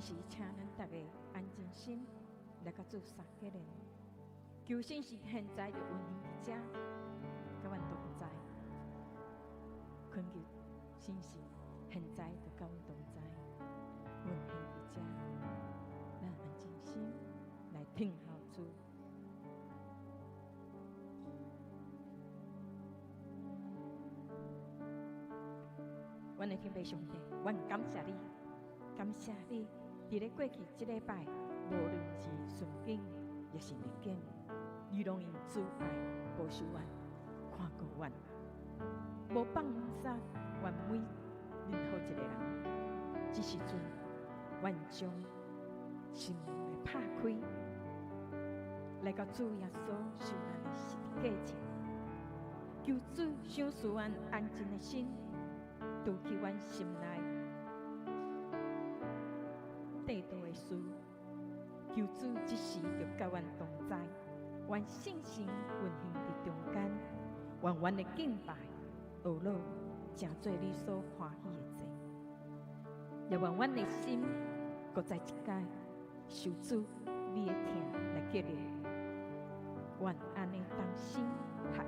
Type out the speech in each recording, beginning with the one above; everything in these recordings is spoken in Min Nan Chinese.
這時請咱逐家安靜心來佮主三個連。求聖神現在就運行佇遮，佮阮同在。懇求聖神現在就佮阮同在，運行佇遮，咱安靜心來聽候主。阮的天父上帝，阮感謝你，感謝你，佇咧過去這禮拜，無論是順境抑是逆境，你攏用慈愛保守阮、看顧阮，無放殺阮每任何一個人。這時陣，阮將心來拍開，來到主耶穌受難的十字架前，求主賞賜阮安靜的心，除去阮心內地道的事，求主這時就佮阮同在，願聖神運行佇中間，願阮的敬拜、禱告，成做你所歡喜的祭，也願阮的心閣再一擺受主你的疼來激勵，願按呢同心合意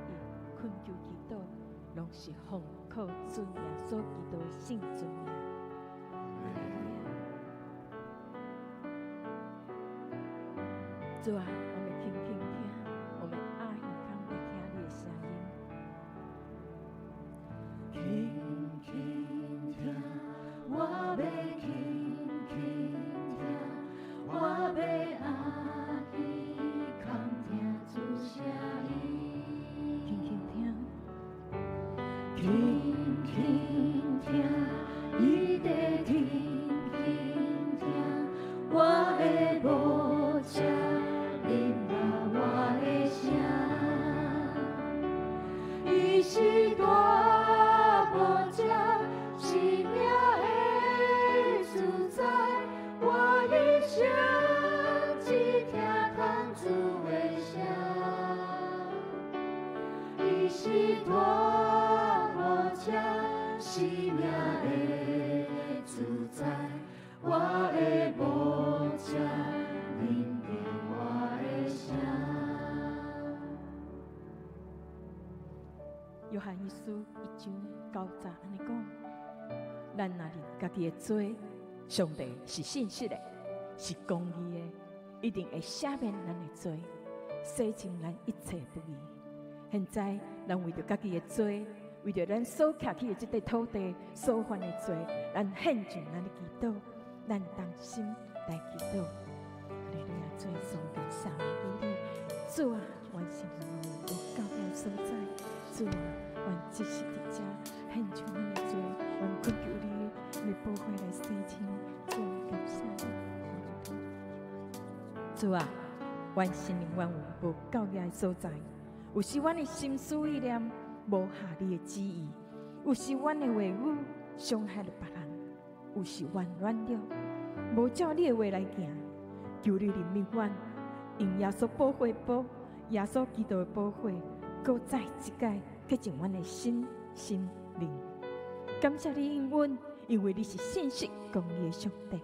懇求祈禱，攏是奉靠主耶穌基督的聖尊名。主啊，我們輕輕聽，我們阿耳孔來聽你的聲音。輕輕聽，我欲輕輕聽，我欲阿耳孔聽主聲音。輕輕聽，輕輕聽，伊在輕輕聽，我的牧者恁捌我的聲，伊是大牧者，生命的所在，我一生只聽通主的聲。伊是大牧者，生命的主宰，我的牧者，聆聽我的聲。約翰一書一章九節按呢講：咱若認家己的罪，上帝是信實的，是公義的，一定會赦免咱的罪，洗淨咱一切不義。現在，咱為著家己的罪，為著咱所徛起的這塊土地所犯的罪，咱獻上咱的祈禱，咱同心來祈禱。哈利路亞，主耶穌，感謝你，主啊，阮心內有教會所在，主啊，阮這時佇遮獻上咱的罪，阮懇求你，你寶血來洗淨，主啊，感謝你。主啊，阮承認阮有無教義的所在，有時阮的心思意念無合你的旨意，有時阮的話語傷害了別人，有時阮軟弱，無照你的話來行。求你憐憫阮，用耶穌寶血寶，耶穌基督的寶血，閣再一擺潔淨阮的身心靈。感謝你應允，因為你是信實公義的上帝。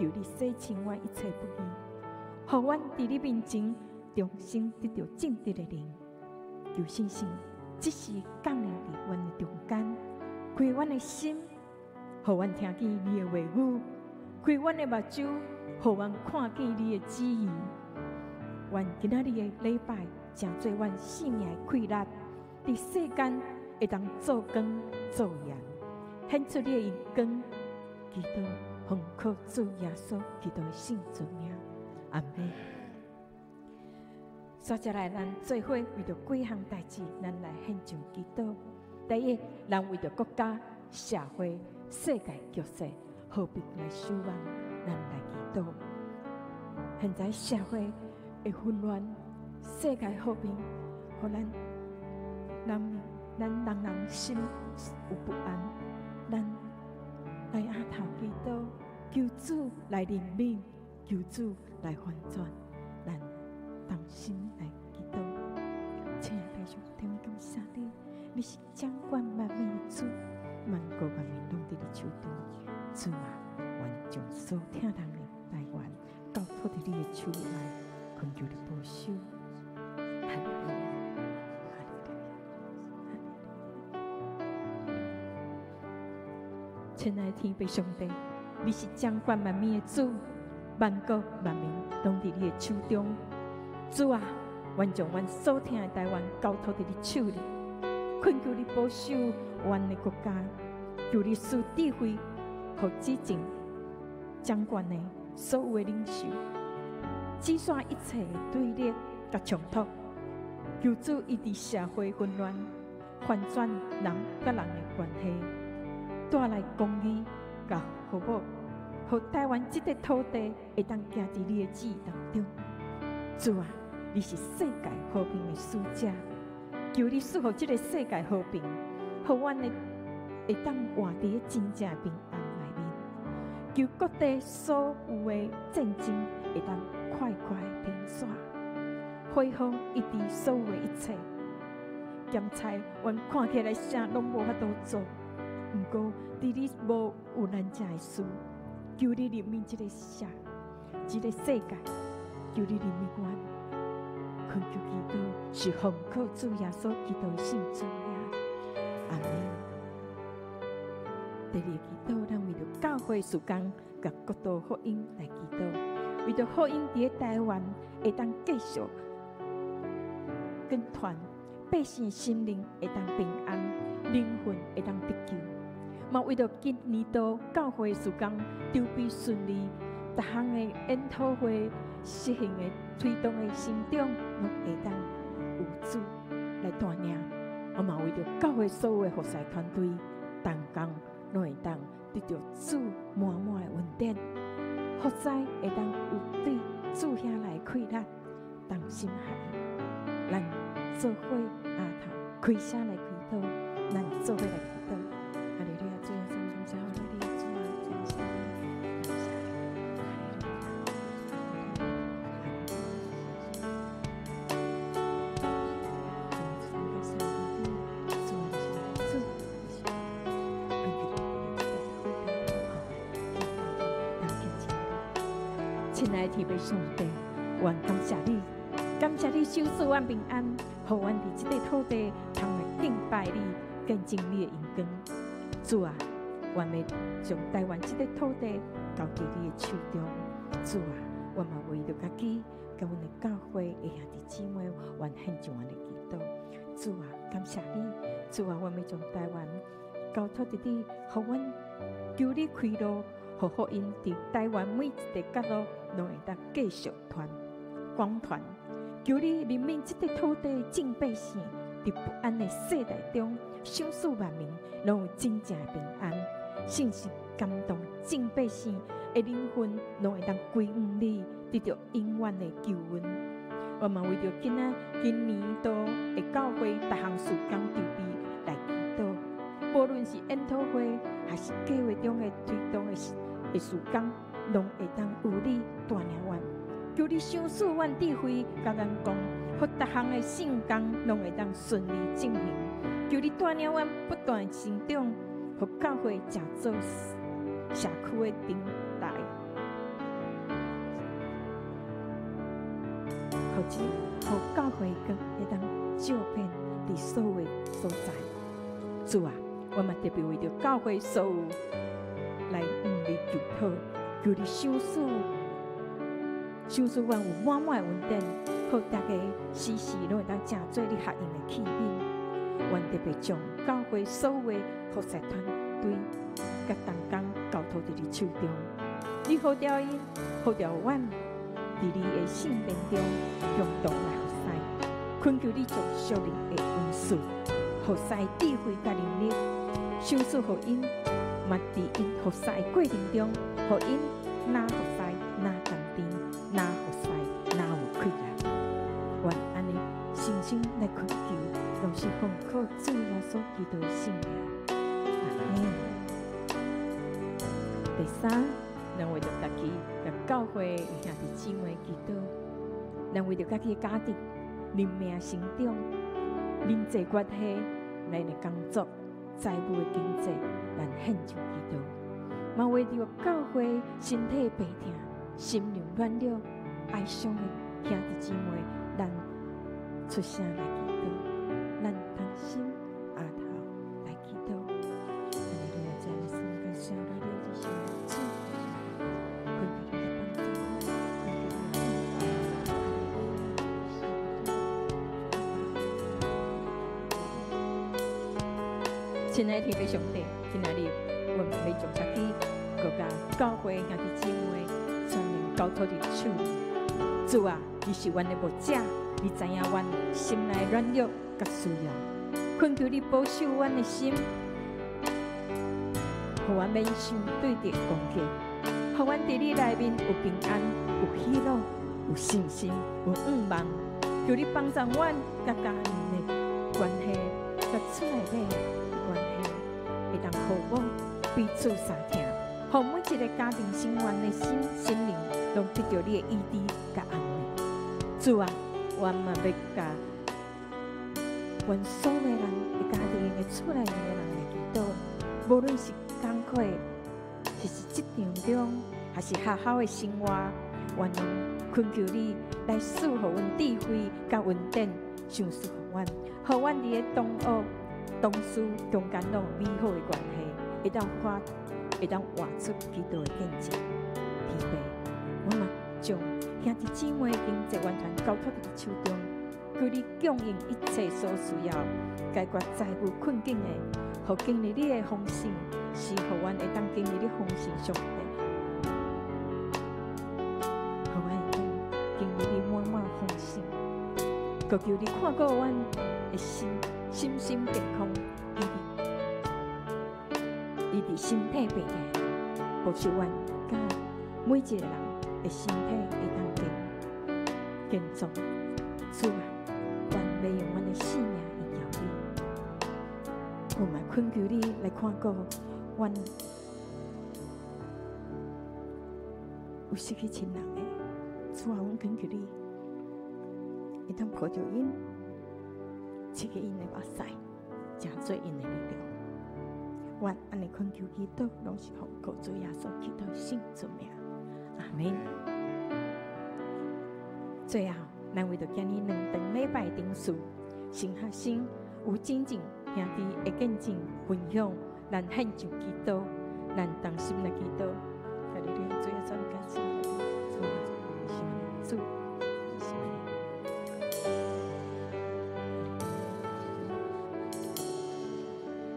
求你洗清阮一切不義，予阮佇你面前重新得著正直的靈。求聖神這時降臨佇阮的中間，開阮的心，予阮聽見你的話語；開阮的目睭，予阮看見你的旨意。願今仔日的禮拜成做阮生命的氣力，佇世間會當做光做鹽，顯出你的榮光。祈禱奉靠主耶穌基督的聖尊名，阿們。接下來，咱做伙為著幾項代誌，咱來獻上祈禱。第一，咱為著國家、社會、世界局勢和平來守望，咱來祈禱。現在社會的混亂，世界和平，予咱人民，咱人人心有不安。咱來額頭祈禱，求主來憐憫，求主來翻轉，咱同心來祈禱。親愛的上帝，感謝你，你是掌管萬民的主，萬國萬民攏佇你手中。主啊，願將所疼人的佇你的手內，懇求你保守。哈利路亞，哈利路亞，哈利路亞。親愛的天父上帝，你是掌管萬民的主，萬國萬民攏佇你的手中。主啊，阮將阮所疼的台灣交託佇你手裡，懇求你保守阮的國家，求你賜智慧，予執政掌權的所有的領袖，止煞一切的對立佮衝突。求主醫治社會混亂，翻轉人佮人的關係，帶來公義佮和睦，予台灣這塊土地會當行佇你的旨意當中。主啊，你是世界和平的使者，求你賜予這个世界和平，予阮的會當活佇真正平安內面。求各地所有的戰爭會當快快平煞，恢復醫治所有的一切。檢查阮看起來啥攏無法度做，毋過佇你無有難成的事。求你憐憫這个社，這个世界，求你憐憫阮。懇求祈禱是奉靠主耶穌基督的聖主名，阿們。第二個祈禱，咱為著教會事工佮國度福音來祈禱，為著福音佇咧台灣會當繼續廣傳，百姓心靈會當平安，靈魂會當得救。嘛為著今年度教會事工籌備順利，逐項的研討會實行的推動的成長，攏會當有主來帶領。我嘛為著教會所有的服侍團隊同工，攏會當得著主滿滿的恩典，服侍會當有對主遐來氣力，同心合意，咱做伙阿頭開聲來祈禱，咱做伙來祈禱。哈利路亞，主耶穌，主耶穌，主啊，感謝你，感謝你，哈利路亞，哈利路亞，主啊，主啊，主，親愛的天父上帝，阮感謝你，感謝你賞賜阮平安，予阮佇這塊土地通來敬拜你，見證你的榮光。主啊，阮欲將台灣這塊土地交佇你的手中。主啊，阮嘛為著家己，佮阮的教會的兄弟姊妹，阮獻上阮的祈禱。主啊，感謝你。主啊，阮欲將台灣交託佇你，予阮求你開路，予福音佇台灣每一个角落，攏會當繼續傳廣傳。求你憐憫這塊土地眾百姓，佇不安的世代中，賞賜萬民攏有真正的平安，聖神感動眾百姓的靈魂，攏會當歸向你，得著永遠的救恩。我嘛為著今仔今年度的教會逐項事工籌備來祈禱，無論是研討會，還是計劃中的推動的事工，攏會當有你帶領阮。求你賞賜阮智慧，佮眼光，予逐項的聖工攏會當順利進行。求你帶領阮不斷成長，予教會誠做社區的燈台，予這予教會光會當照遍佇所有的所在。主啊，我嘛特別為著教會所有來向你求討，求你賞賜，賞賜阮有滿滿的恩典，予大家時時攏會當成做你合用的器皿。阮特別將教會所有的服侍團隊佮同工交託佇你手中，你呼召𪜶，呼召阮，佇你的聖殿中共同來服侍，懇求你將屬靈的恩賜、服侍智慧佮能力，賞賜予𪜶，嘛佇𪜶服侍的過程中，予𪜶若服侍若甘甜，若服侍若有氣力。願按呢誠心來懇求，攏是奉靠主耶穌基督的聖名。阿們。第三，咱為著家己佮教會的兄弟姊妹祈禱，咱為著家己的家庭、靈命成長、人際關係、咱的工作、財務的經濟，咱獻上祈禱。嘛為著教會身體病痛、心靈軟弱、哀傷的兄弟姊妹，咱出聲來祈禱，咱同心阿頭來祈禱。哈利路亞，讚美神，感謝你的主，懇求你來幫助我，懇求你來。親愛的天父上帝，今仔日阮欲將家己，閣佮教會兄弟姊妹全面交託佇手裡。主啊，你是阮的牧者，你知影阮心內軟弱佮需要，懇求你保守阮的心，予阮免傷對敵攻擊，予阮佇你內面有平安、有喜樂、有信心、有盼望。求你幫助阮佮家人的關係，佮厝內底的關係，會當和睦，彼此相疼，予每一个家庭成員的心心靈，攏得著你的醫治佮安慰。主啊，阮嘛欲共阮所有的人的家庭的厝內面的人來祈禱，無論是工課，還是職場中，還是學校的生活，阮攏懇求你來賜予阮智慧佮恩典，賞賜予阮，予阮佇咧同學、同事中間攏有美好的關係，會當發，會當活出基督的見證。天父，我嘛將兄弟姊妹經濟完全交託佇你手中，求你供應一切所需要，解決財務困境的，予經歷你的豐盛，是予阮會當經歷你豐盛上帝，予阮會當經歷你滿滿豐盛。閣求你看顧阮的心，身心健康，醫治身體病痛，保守阮佮每一個人的身體會當健健壯。主啊，阮欲用阮的性命榮耀你。我嘛懇求你來看顧阮有失去親人的，主啊，阮懇求你，會當抱著𪜶，拭去𪜶的目屎，成做𪜶的力量。阮按呢懇求祈禱，攏是奉靠主耶穌基督聖尊名，阿門。最後，咱為著今日兩頓禮拜場次，新學生有真正兄弟的見證分享，咱獻上祈禱，咱同心來祈禱。哈利路亞，主耶穌，感謝你，主啊，主，謝你。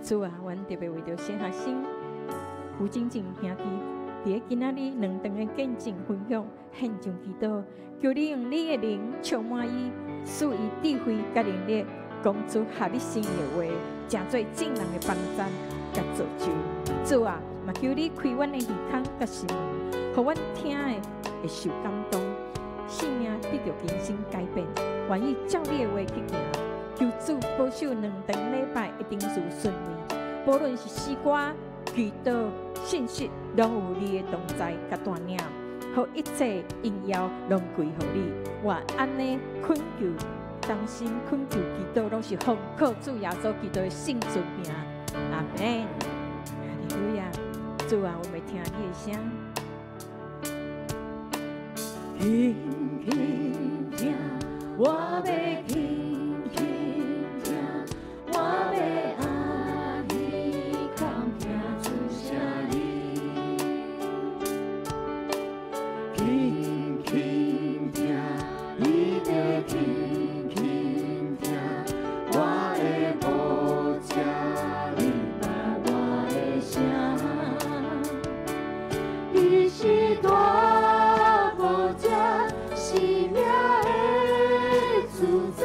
主啊，阮特別為著新學生有真正兄弟，佇咧今仔日兩頓的見證分享，獻上祈禱，求你用你的靈充滿伊，賜伊智慧佮能力，講出合你心意的話，成做眾人的幫贊佮造就。主啊，嘛求你開阮的耳孔佮心門，予阮聽的會受感動，性命得著更新改變，願意照你的話去行。求主保守兩頓禮拜一定是順利，無論是詩歌、祈禱、信息，攏有你的同在佮帶領，予一切榮耀攏歸予你。我按呢懇求，同心懇求祈禱，攏是奉靠主耶穌基督的聖尊名，阿門。哈利路亞，主啊，我欲聽你的聲。輕輕聽，我欲輕輕聽，我欲按耳孔聽出聲音。輕輕聽，伊在輕輕聽，我的牧者明白我的聲。伊是大牧者，生命的主宰。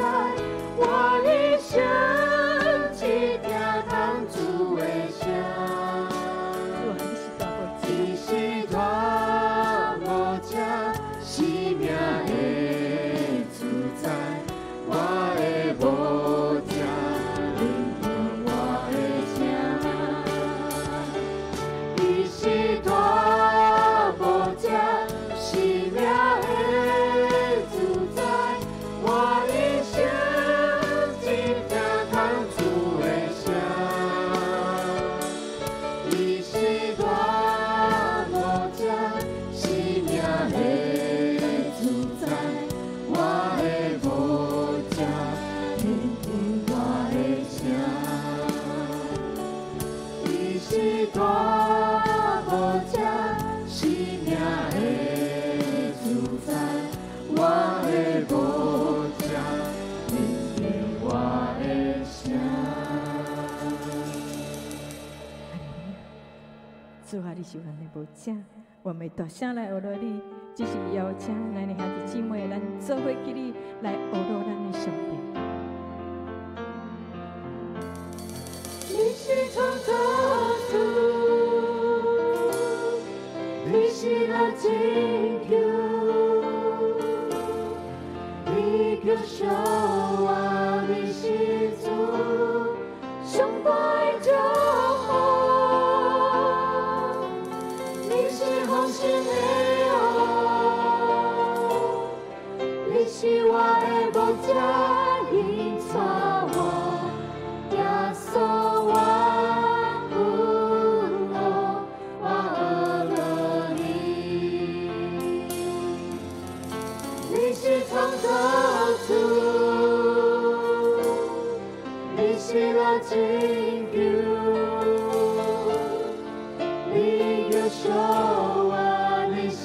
主啊，你是阮的牧者，我們大聲來學樂你，只是邀請咱的兄弟姊妹，咱做伙起你來學樂咱的上帝。你是創造主，你是咱拯救，你叫上我，你是主，上大的祝福，你是豐盛的王，你是我的牧者，引帶我，耶穌我君王，我學樂你。你是創造主，你是咱拯救，你叫上我，你是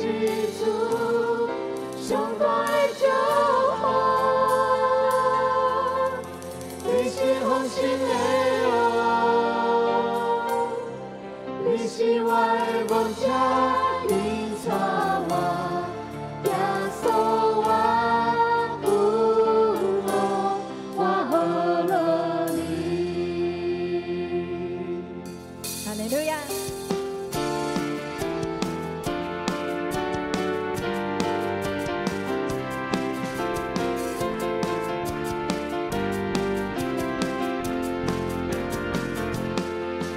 主，上大的祝福，你是豐盛的王，你是我的牧者，引帶我，耶穌我君王，我學樂你。哈利路亞！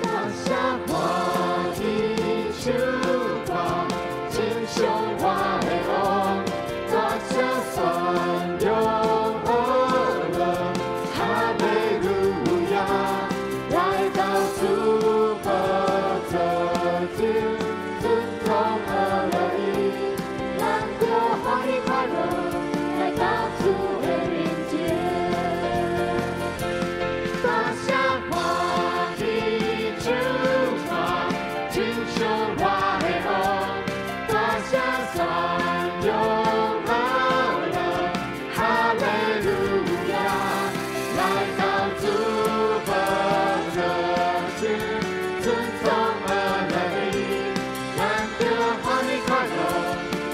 大声欢喜唱歌，真上我的王，大声宣扬呵乐，哈利路亞！來到主寶座前，尊崇呵樂伊，咱著歡喜快樂，來到主的面前。大聲歡喜唱歌，真上我的王，大聲宣揚呵樂，哈利路亞！來到主寶座前，尊崇呵樂伊，咱著歡喜快樂，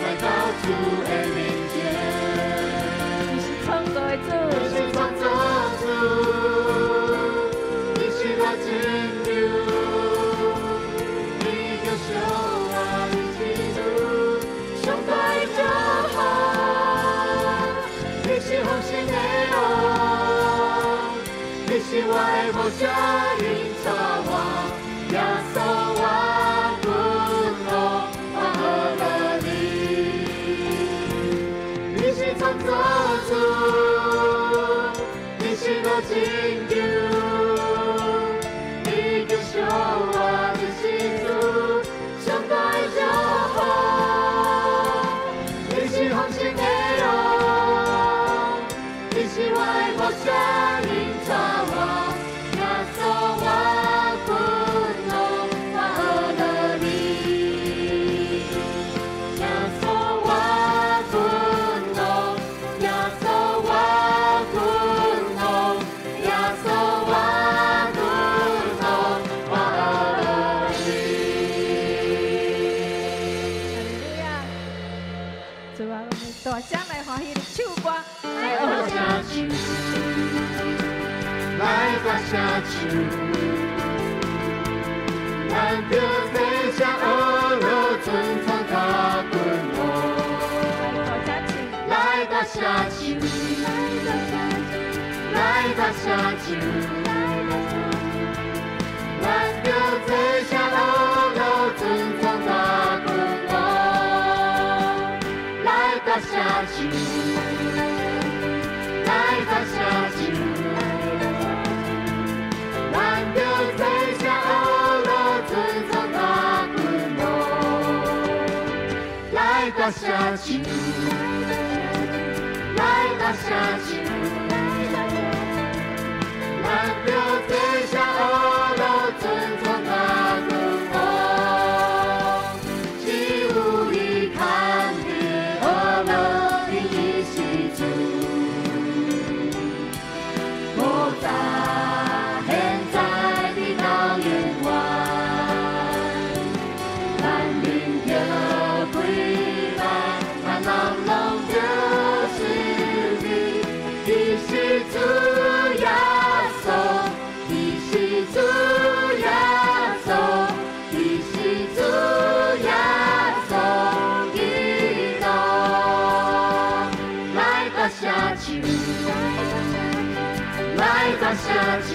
來到主的面前。你是創造的主，你是創造主，你是咱拯救，你叫上我，你是主，上大的祝福，你是豐盛的王，你是我的牧者，引帶我，耶穌我君王，我學樂你。你是創造主，你是我拯救，你叫上我，你是主，上大的祝福，你是豐盛的王，你是我的牧者，引帶我，耶穌我君王，我學樂你。耶穌我君王，耶穌我君王，耶穌我君王，我學樂你。哈利路亞！主啊，我們大聲來歡喜的唱歌，來學大聲唱，來大聲唱，咱著齊聲學樂尊崇大君王。來大聲唱，來大聲唱，來大聲唱，咱著齊聲學樂尊崇大君王。來大聲唱，來大聲唱，咱著齊聲學樂尊崇大君王。來大聲唱，來大聲唱，咱著齊聲學樂尊崇大君王。只有伊堪得呵樂，伊是主，古早、現在，直到永遠。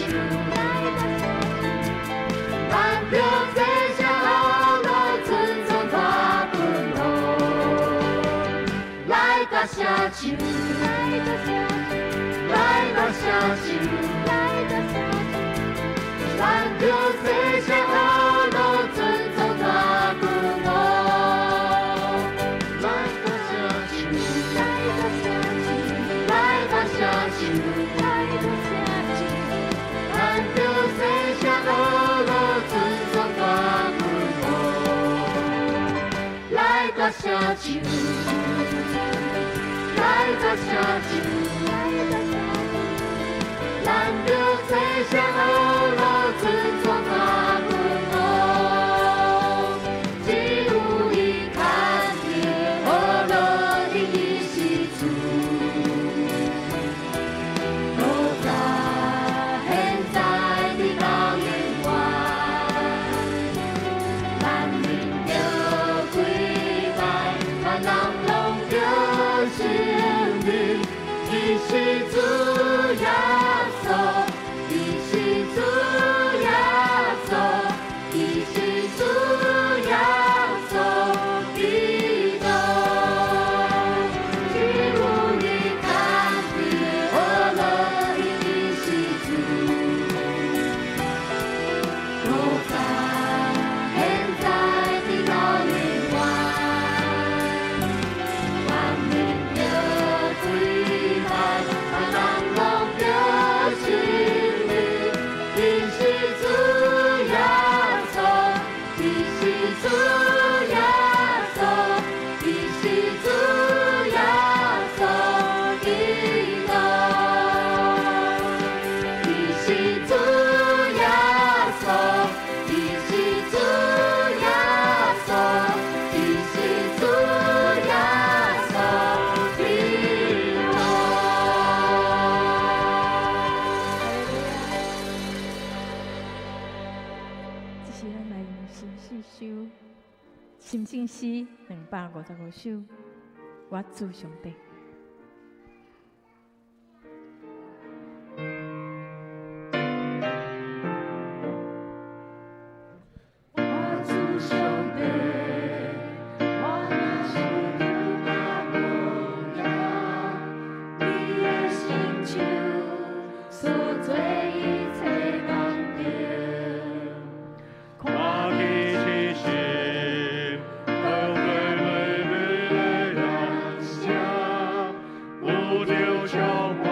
手，咱著齐声呵乐尊崇大君王，来甲声唱，来甲声唱，咱著齐声呵乐尊崇大君王，来甲声唱，来甲声唱，咱著齐声呵乐尊崇大君王，来甲声唱，来甲声唱，咱著齐声呵乐尊崇大君王，只有伊牵着呵乐伊是主，古早现在直到永远，万民著跪拜，万人攏著承認，伊是主耶穌，伊是主耶穌，伊是主耶穌基督。只有伊牽着呵樂伊是主，古早現在直到永遠，萬民著跪拜，萬人攏著承認，伊是主耶穌，伊是主耶穌，伊是主耶穌基督，伊是主耶穌，伊是主耶穌，伊是主耶穌基督。這是咱來用新四首，心情詩255首，我主上帝。我主上帝，我若是求甲无影，你的成就所做一切工程，看见其心，高贵美丽的声，宇宙充满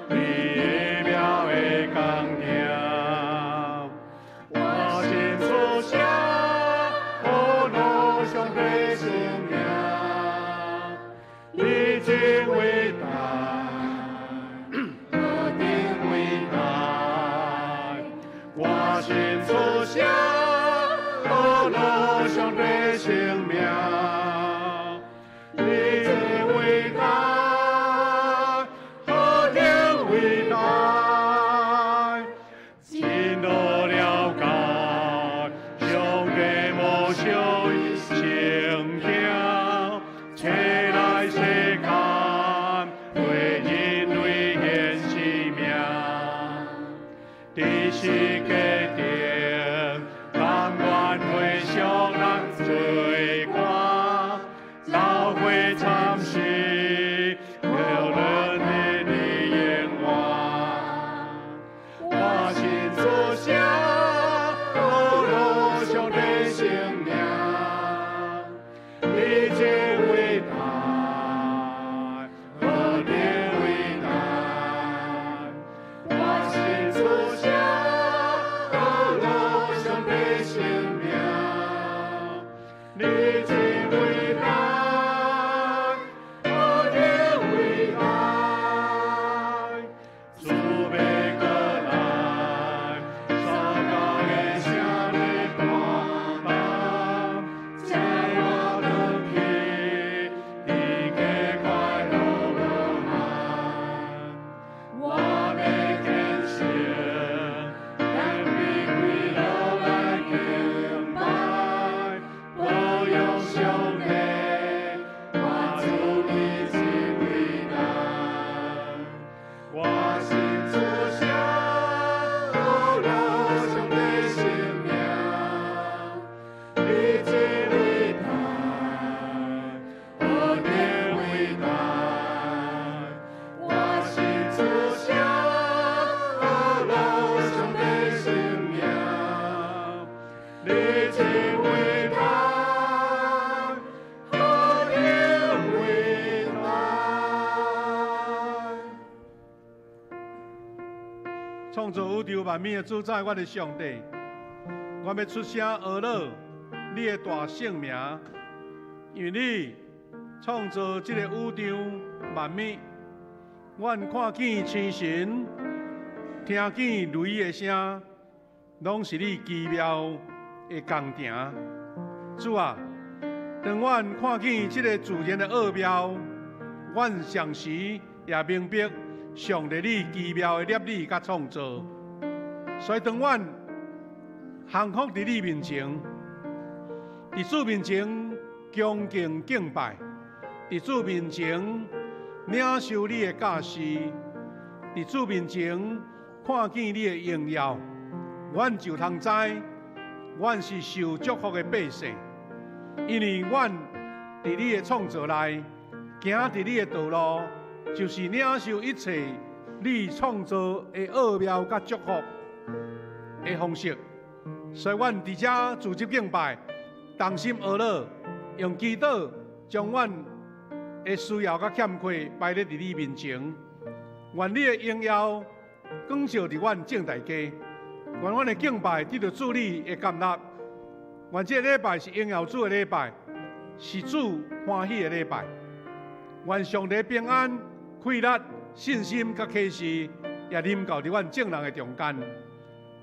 你奇妙的工程。我心思想，呵乐上帝圣名，你真偉大，何等偉大！我心思想，呵樂上帝聖名，你真偉大，何等偉大！真多了解，上帝無小成就，切來世間，為人類顯示名。佇世界頂，甘願背上咱罪過，流血慘死，了人的永遠。我心思想，呵樂上帝聖名，你真偉大，何等偉大！我心思想，呵萬物的主宰，阮的上帝，阮欲出聲呵咾你的大聖名，因為你創造這个宇宙萬物，阮看見星辰，聽見雷的聲，攏是你奇妙的工程。主啊，當阮看見這个自然的奧妙，阮同時也明白上帝你奇妙的攝理佮創造。所以當阮降服佇你面前，佇主面前恭敬敬拜，佇主面前領受你的教示，佇主面前看見你的榮耀，阮就通知，阮是受祝福的百姓，因為阮佇你的創造內，行佇你的道路，就是領受一切你創造的奧妙佮祝福的方式。所以，阮佇遮組織敬拜，同心呵咾，用祈禱將阮的需要佮欠缺擺佇你面前。願你的榮耀光照佇阮眾大家。願阮的敬拜得到主你的接納。願這个禮拜是榮耀主的禮拜，是主歡喜的禮拜。願上帝平安、快樂、信心佮啟示也臨到佇阮眾人的中間。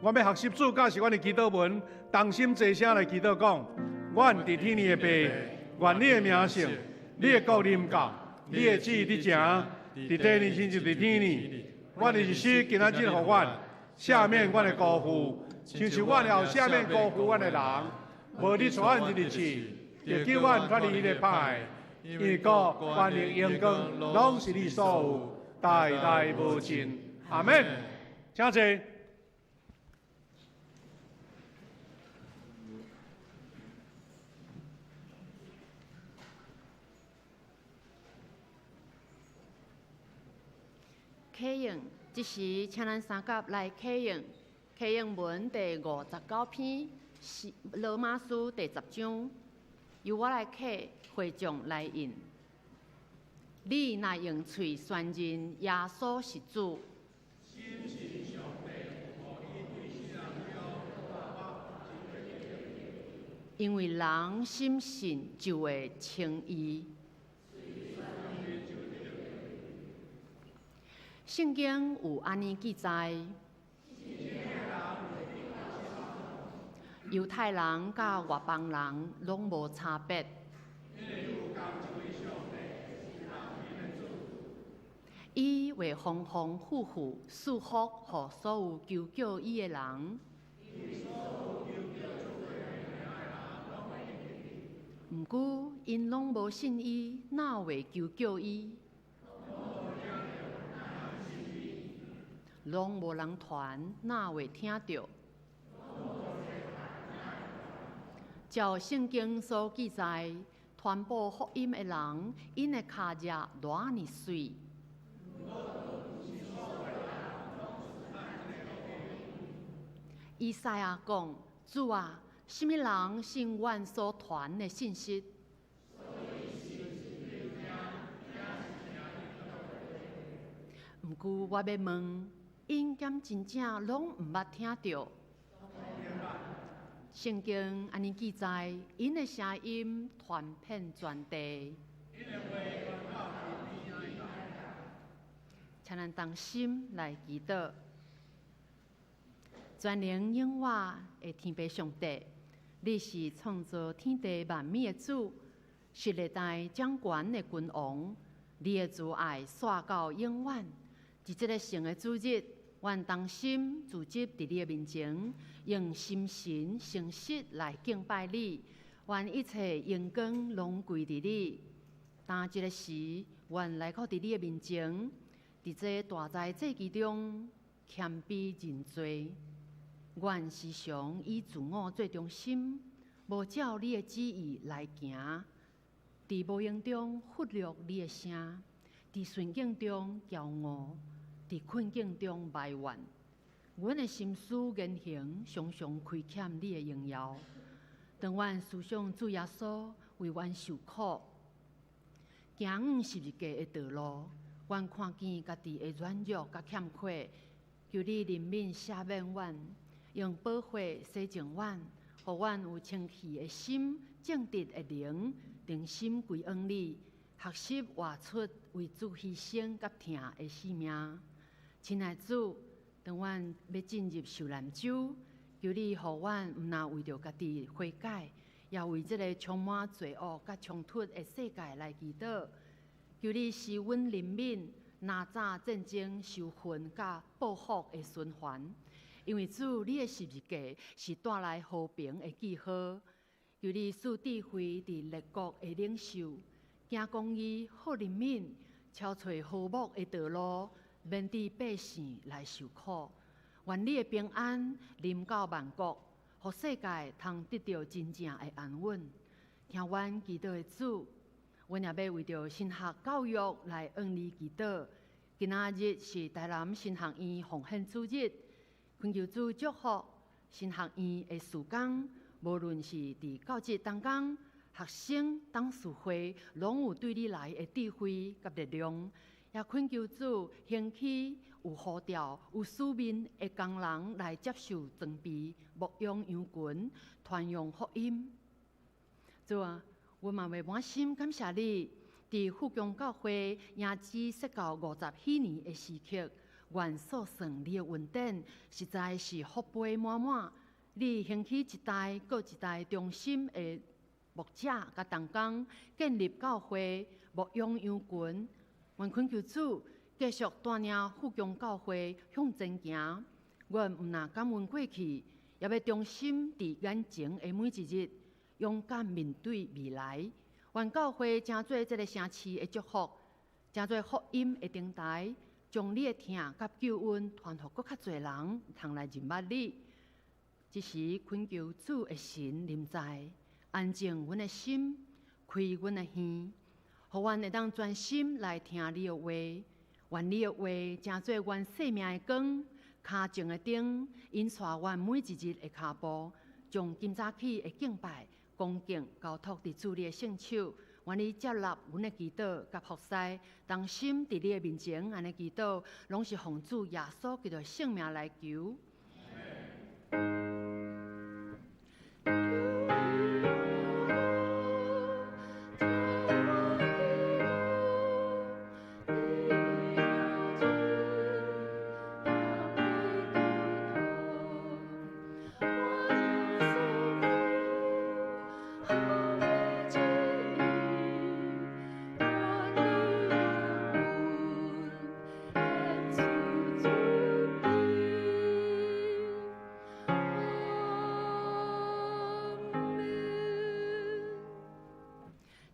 阮欲學習主教示阮的祈禱文，同心齊聲來祈禱講：阮佇天裡的父，願你的名聖，你的國臨到，你的旨意得成，佇地裡親像佇天裡。阮的日食今仔日予阮，赦免阮的辜負，親像阮也有赦免辜負阮的人。無你帶阮入試，著救阮脫離彼个歹的。因為國、權力、榮光，攏是你所有，代代無盡。阿們。請坐。啟應，這時請咱三甲來啟應，啟應文第59篇，是羅馬書第十章，由我來啟，會眾來應。你若用喙宣認耶穌是主，因為人深信就會稱義。聖經有按呢記載：猶太人佮外邦人攏無差別。伊會豐豐富富賜福予所有求叫伊的人。毋過，𪜶攏無信伊，哪會求叫伊？攏無人傳，哪會聽著？照聖經所記載，傳播福音的人，𪜶的跤跡偌爾媠。以賽亞講：主啊，啥物人信阮所傳的信息？毋過我欲問，𪜶敢真正攏毋捌聽著？聖經按呢記載，𪜶的聲音傳遍全地。請咱同心來祈禱。全能永活的天父上帝，你是創造天地萬物的主，是歷代掌權的君王。你的慈愛紲到永遠。佇這个聖的主日，阮同心聚集佇你的面前，用心神誠實來敬拜你。願一切榮光攏歸佇你。當這个時，阮來靠佇你的面前，佇這大災祭期中謙卑認罪。阮時常以自我做中心，無照你的旨意來行。佇無閒中忽略你的聲，佇順境中驕傲，佇困境中埋怨。阮的心思言行常常虧欠你的榮耀。當阮思想主耶穌為阮受苦，行往十字架的道路，阮看見家己的軟弱佮欠缺，求你憐憫赦免阮，用寶血洗淨阮，予阮有清氣的心、正直的靈，誠心歸向你，學習活出為主犧牲佮疼的生命。親愛主，當阮欲進入受難週，求你予阮毋但為著家己悔改，也為這个充滿罪惡佮衝突的世界來祈禱。求你施阮憐憫，哪吒戰爭、仇恨佮報復的循環。因為主，你的十字架是帶來和平的記號。求你賜智慧佇列國的領袖，行公義、好憐憫，敲揣和睦的道路，免致百姓來受苦。願你的平安臨到萬國，予世界通得著真正的安穩。聽阮祈禱的主，阮也欲為著神學教育來向你祈禱。今仔日是台南神學院奉獻主日，懇求主祝福神學院的事工，無論是佇教職同工、學生、董事會，攏有對你來的智慧佮力量。也懇求主興起有呼召、有使命的工人來接受裝備、牧養羊群、傳揚福音。主啊，阮嘛欲滿心感謝你，佇富強教會迎接設教50禧年的時刻，願數算你的恩典，實在是福杯滿滿。你興起一代閣一代忠心的牧者佮同工，建立教會，牧養羊群。願懇求主繼續帶領富強教會向前行。阮毋但感恩過去，也欲忠心佇眼前的每一日，勇敢面對未來。願教會成做這个城市的祝福，成做福音的燈臺，將你的疼佮救恩傳予閣較濟人，通來認捌你。這時懇求主的神臨在，安靜阮的心，開阮的耳，予阮會當專心來聽你的話。願你的話成做阮生命的光，跤前的燈，引帶阮每一日的跤步，將今早起的敬拜、恭敬交託佇主你的聖手。願你接納阮的祈禱佮服侍，同心佇你的面前按呢祈禱，攏是奉主耶穌基督的聖名來求。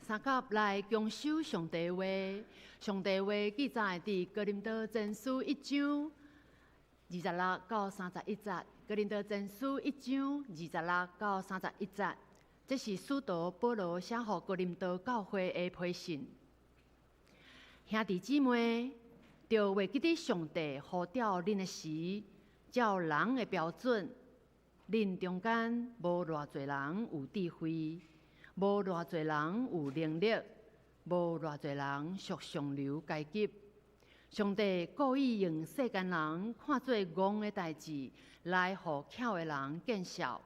三甲來共守上帝話，上帝話記載佇哥林多前書一章26到31節。哥林多前書一章26到31節，這是使徒保羅寫予哥林多教會的批信。兄弟姊妹，著袂記得上帝呼召恁的時，照人的標準，恁中間無偌濟人有智慧。無偌濟人有能力，無偌濟人屬上流階級。上帝故意用世間人看做戇的代誌，來予巧的人見笑；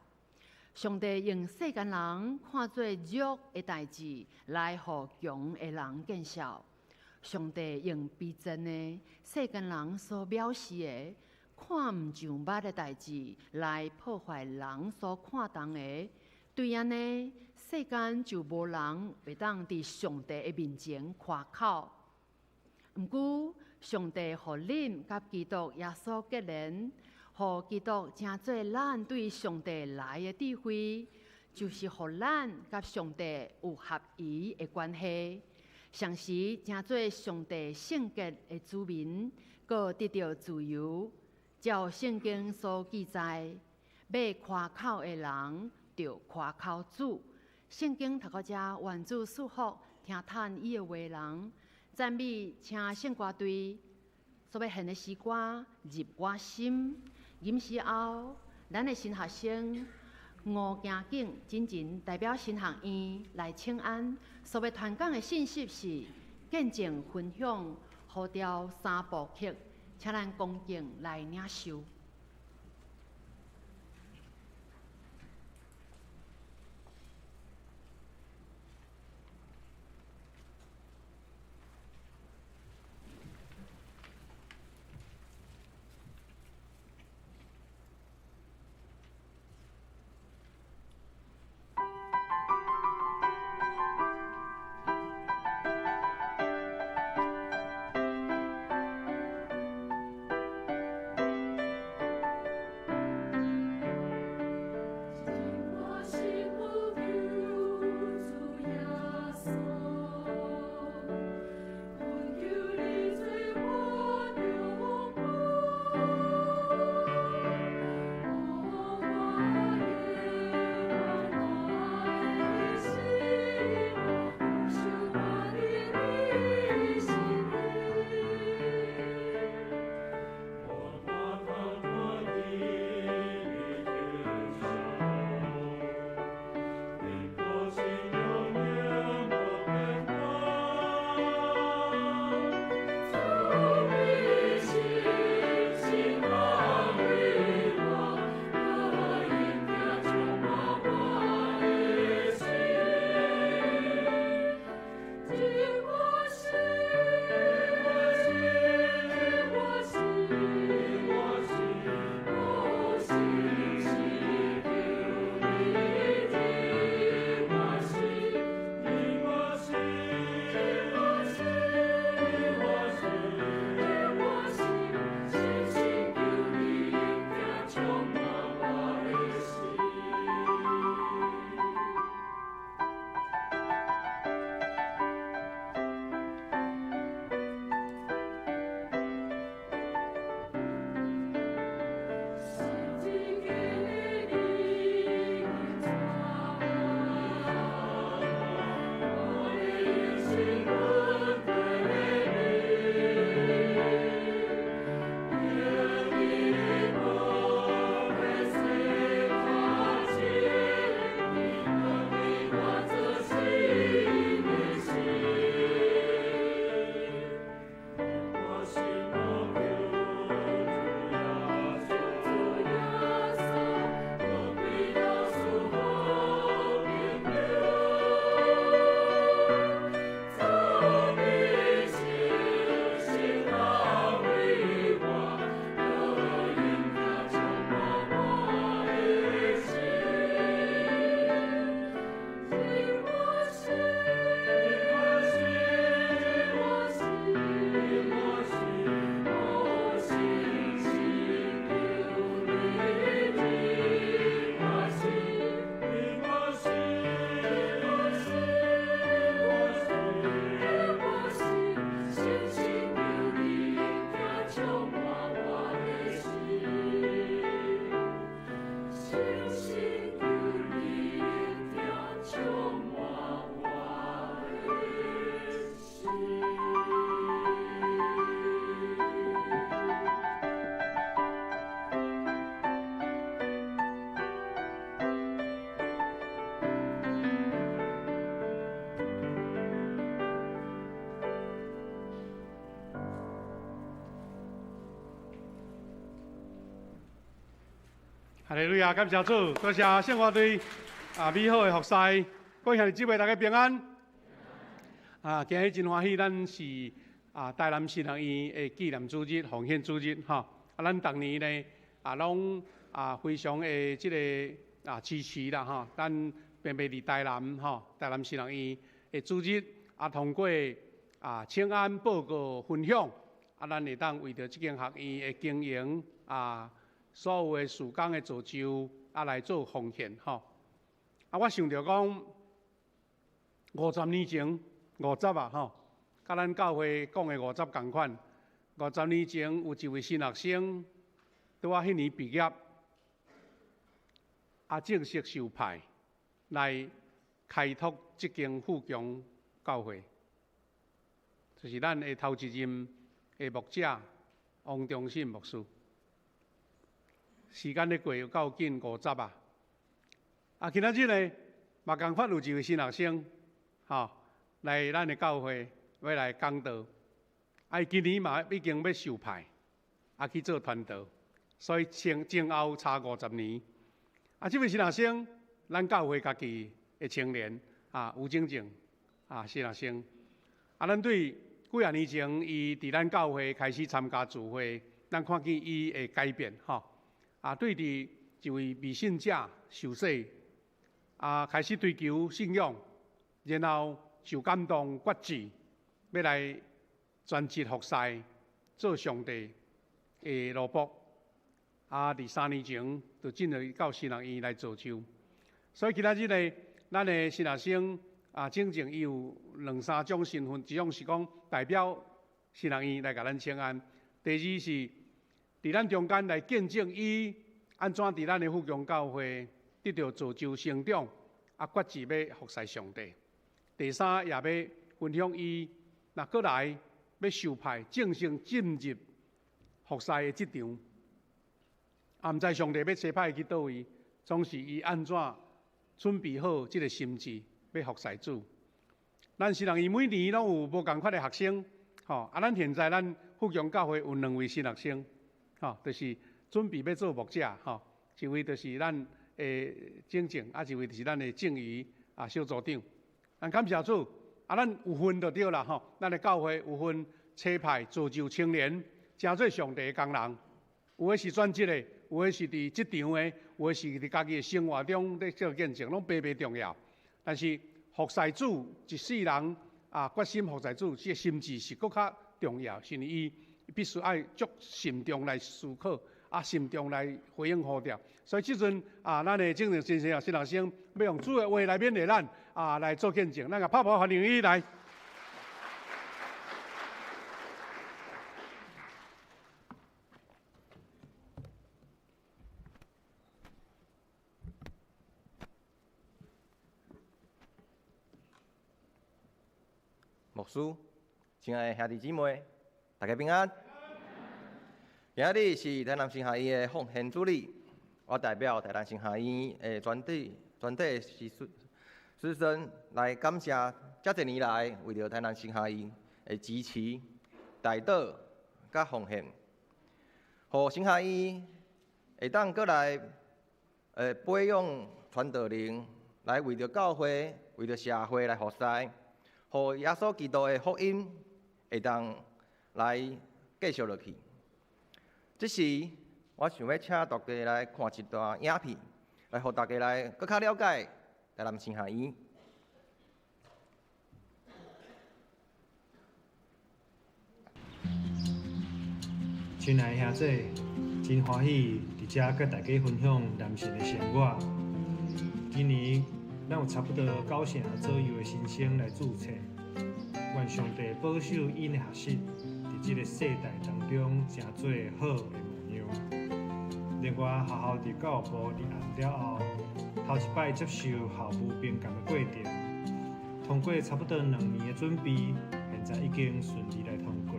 上帝用世間人看做弱的代誌，來予強的人見笑。上帝用卑賤的世間人所藐視的、看毋上目的代誌，來破壞人所看重的。對按呢，世間就無人會當佇上帝的面前誇口。毋過，上帝予恁佮基督耶穌結連，予基督成做咱對上帝來的智慧，就是予咱佮上帝有合宜的關係，同時成做上帝聖潔的子民，閣得著自由。照聖經所記載，欲誇口的人，著誇口主。聖經讀到這，願主賜福聽嘆伊的話人，讚美請聖歌隊所欲獻的詩歌入我心。吟詩後，咱的新學生吳行景真真代表神學院來請安。所欲傳講的信息是見證分享呼召三部曲，請咱恭敬來領受。哈利路亞，感謝主，多謝聖歌隊啊，美好的服侍，各位兄弟姊妹，大家平安。啊，今日真歡喜，咱是啊台南神學院的紀念主日、奉獻主日，吼。啊，咱逐年呢啊，攏啊非常的這个啊支持啦，吼。咱平平佇台南，吼，台南神學院的主日啊，通過啊請安報告分享，啊，咱會當為著這間學院的經營啊，所有的事工的造就，啊來做奉獻，吼。啊，我想著講，50年前，五十啊，吼，佮咱教會講的五十仝款。50年前有一位新學生，拄仔彼年畢業，啊正式受派來開拓這間富強教會，就是咱的頭一任的牧者王忠信牧師。時間咧過有夠緊五十啊！啊，今仔日呢，嘛仝款有一位新學生，吼，來咱的教會欲來講道。啊，伊今年嘛已經欲受派，去做傳道，所以前前後差50年。這位新學生，咱教會家己的青年啊，吳晶晶啊，新學生。咱對幾仔年前，伊佇咱教會開始參加聚會，咱看見伊的改變，吼。對佇一位未信者受洗，開始追求信仰，然後受感動決志，欲來全職服侍，做上帝的奴僕。佇3年前就進入到神學院來造就。所以今仔日呢，咱的新學生整整伊有兩三種身份，一種是講代表神學院來共咱請安，第二是佇咱中間來見證伊按怎佇咱的富強教會得著造就成長，決志欲服侍上帝。第三也欲分享伊若閣來欲受派正式進入服侍的職場，毋知上帝欲差派去佗位，總是伊按怎準備好這个心志，欲服侍主。咱神學院每年攏有無仝款的學生，吼！咱現在咱富強教會有兩位新學生，吼，就是準備欲做牧者，吼，一位就是咱的靜靜，一位就是咱的靜瑜小組長。咱感謝主，咱有份就對啦，吼！咱的教會有份差派造就青年，成做上帝的工人。有的是專職的，有的是佇職場的，有的是佇家己的生活中咧做見證，攏白白重要。但是服侍主一世人決心服侍主，這个心志是閣較重要，是因為伊必須愛足慎重來思考，慎重來回應呼召。所以這陣咱的正正先生新學生欲用主的話來勉勵咱來做見證，咱共拍拍歡迎伊來。牧師，親愛的兄弟姊妹，大家平安。今日是台南神學院的奉獻主日，我代表台南神學院的全體師生來感謝這濟年來為著台南神學院的支持、代禱佮奉獻，予神學院會當閣來培養傳道人，來為著教會、為著社會來服侍，予耶穌基督的福音會當來繼續落去。這時，我想欲請大家來看一段影片，來予大家來閣較了解台南神學院。親愛的兄弟，真歡喜佇遮佮大家分享南神的生活。今年咱有差不多九成左右的新生來註冊，願上帝保守𪜶的學習，佇這个世代當中成做好的模樣。另外，學校佇教育部立案了後，頭一擺接受校務評鑑的過程，通過差不多2年的準備，現在已經順利來通過。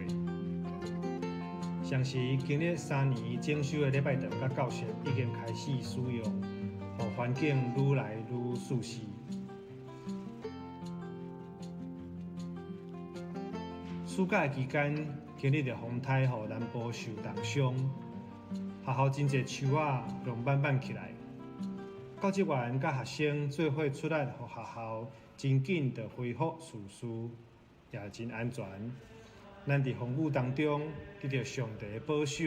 同時，經歷3年整修的禮拜堂佮教室已經開始使用，予環境愈來愈舒適。暑假期間，經歷著風颱，予南部受重傷，學校真濟樹仔攏挽挽起來。教職員佮學生做伙出力，予學校真緊就恢復秩序，也真安全。咱佇風雨當中得著上帝的保守，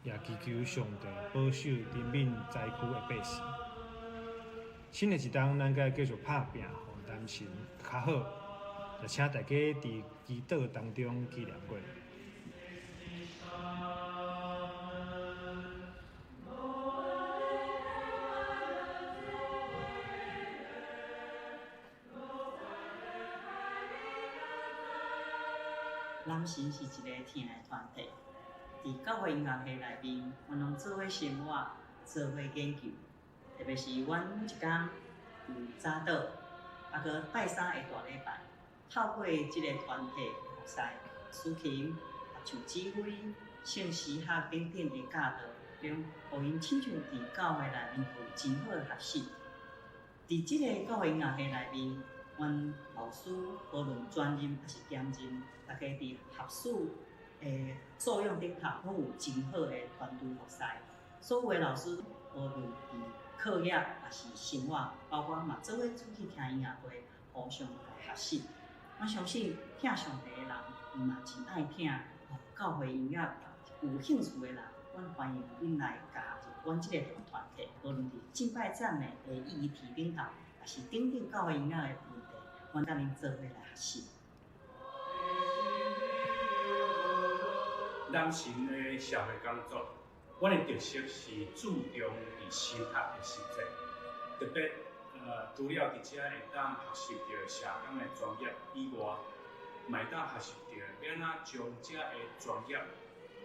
也祈求上帝保守人民災區的百姓。新的一冬，咱閣繼續拍拚，予南神較好。也請大家佇祈禱當中紀念阮。南神是一个疼的團體，佇教會音樂系內面，阮攏做伙生活，做伙研究。特別是阮每一工有早禱，閣拜三的大禮拜，透過這个團體的服侍、司琴、合唱指揮、聖詩學等等的教導中，予𪜶親像佇教會內面有真好的學習。佇這个教會音樂系內面，阮老師無論專任抑是兼任，大家佇學術、的作用顶头，攏有真好的团队服侍。所有的老师，无论伫课业抑是生活，包括嘛做伙出去听音乐会，互相来学习。我相信疼上帝的人，伊嘛真爱听教会音乐。有兴趣的人，阮欢迎恁来加入阮这个大团体。无论伫敬拜赞美的议题顶头，抑是等等教会音乐的问题，阮佮恁做伙来学习。南神的社会工作，阮的特色是注重伫神学的实践，特别除了伫遮会当学习著社工的专业以外，嘛会当学习著欲按怎将遮的专业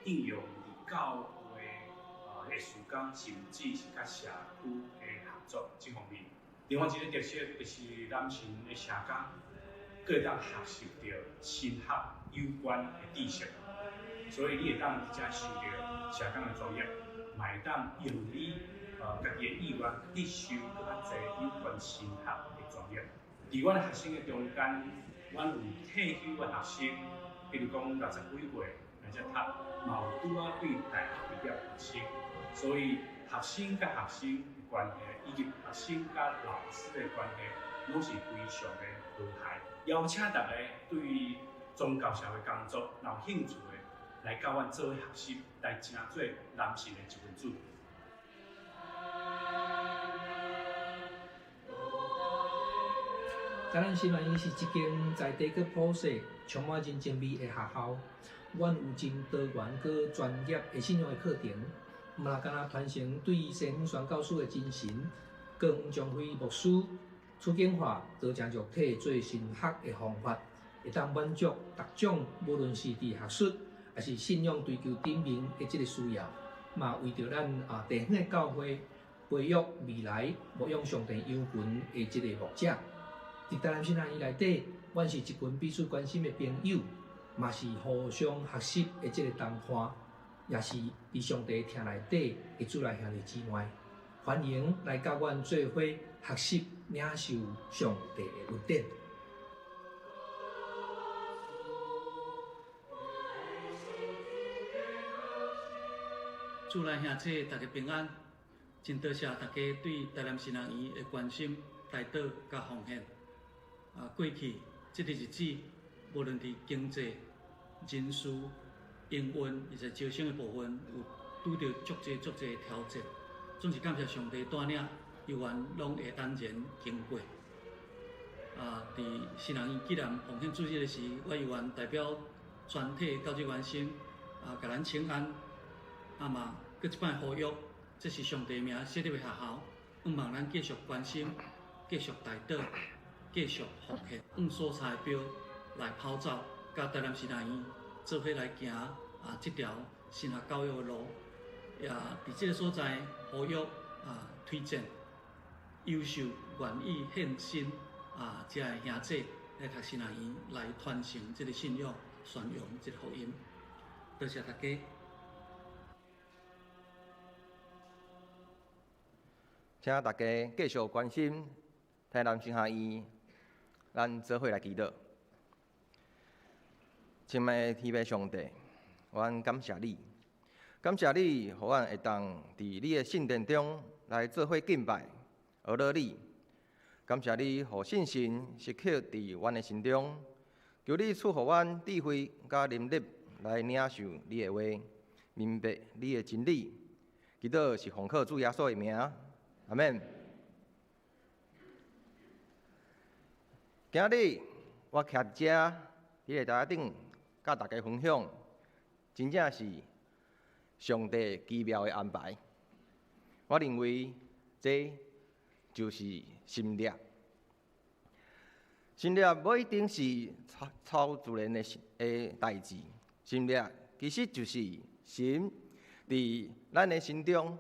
应用伫教会的事工，甚至是佮社区的合作这方面。另外一个特色就是南神的社工，阁会当学习著神学有关的知识，所以你会当伫遮受著社工的专业，嘛会当用你家己的意愿去修阁较济有关神学的专业。伫阮的学生的中间，阮有退休的学生，比如讲60几岁来遮读，嘛有拄仔对大学毕业的学生，所以学生佮学生的关系，以及学生佮老师的关系，拢是非常的和谐。邀请大家对宗教社会工作若有兴趣的，来佮阮做伙学习，来成做南神的一份子。台南神学院是一间在地阁普世、充满人情味的学校。阮有真多元阁专业的信仰的课程，毋若干焦传承对西方宣教师的精神。阁黄将辉牧师、楚景华、多正玉体做神学的方法，会当满足逐种，无论是伫学术，抑是信仰追求顶面的这个需要，嘛为著咱地方的教会培育未来牧养上帝羊群的这个牧者。伫台南神学院内底，阮是一群彼此关心的朋友，嘛是互相学习的这个同伴，也是伫上帝疼内底的主内兄弟姊妹。欢迎来佮阮做伙学习领受上帝的恩典。主内兄姊，大家平安，真多谢大家对台南神学院的关心、代祷佮奉献。过去这个日子，无论伫经济、人事、营运以及招生的部分，有拄著足济足济的挑战。总是感谢上帝带领，犹原拢会当然经过。伫神学院纪念奉献主日的时，我犹原代表全体教职员生共咱请安。嘛，阁一摆呼吁，这是上帝名设立的学校，向望咱继续关心、继续代祷、继续奉献，往所在的标来跑走，佮台南神学院做伙来行这条神学教育的路。也伫这个所在呼吁推荐优秀愿意献身这个兄姊来读神学院，来传承这个信仰，宣扬这个福音。多谢大家。请大家继续关心台南神学院，咱做伙来祈祷。亲爱的天父上帝，阮感谢你，感谢你，予阮会当伫你的圣殿中来做伙敬拜、学乐你。感谢你，予信心时刻伫阮的心中，求你赐予阮智慧佮能力来领受你的话，明白你的真理。祈祷是奉靠主耶稣的名，阿们。今日我徛伫遮，伫个台顶，佮大家分享，真正是上帝奇妙的安排。我认为这就是神迹。神迹无一定是超自然的代志，神迹其实就是神伫咱的心中、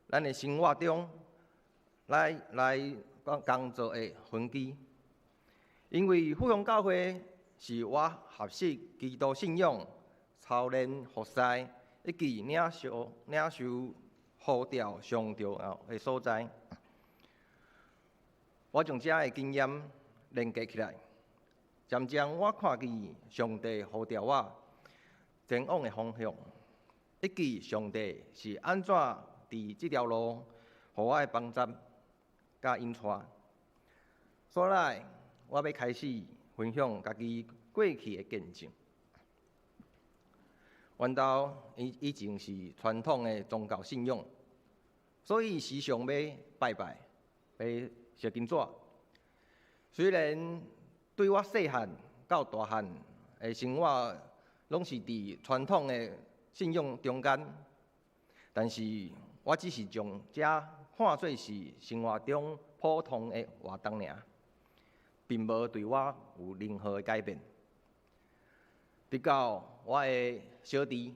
咱的生活中来工作的痕迹。因为富雄教会是我学习基督信仰、操练服侍以及领受呼召上重要的所在。我将这的经验连结起来，渐渐我看见上帝呼召我，前往的方向，以及上帝是按怎佇這條路予我的幫助佮引帶。所來，我欲開始分享家己過去的見證。阮兜以前是傳統的宗教信仰，所以時常欲拜拜，欲燒金紙。雖然對我細漢到大漢的生活，攏是佇傳統的信仰中間，但是我只是將這看做是生活中普通的活動爾，並無對我有任何的改變。直到我的小弟，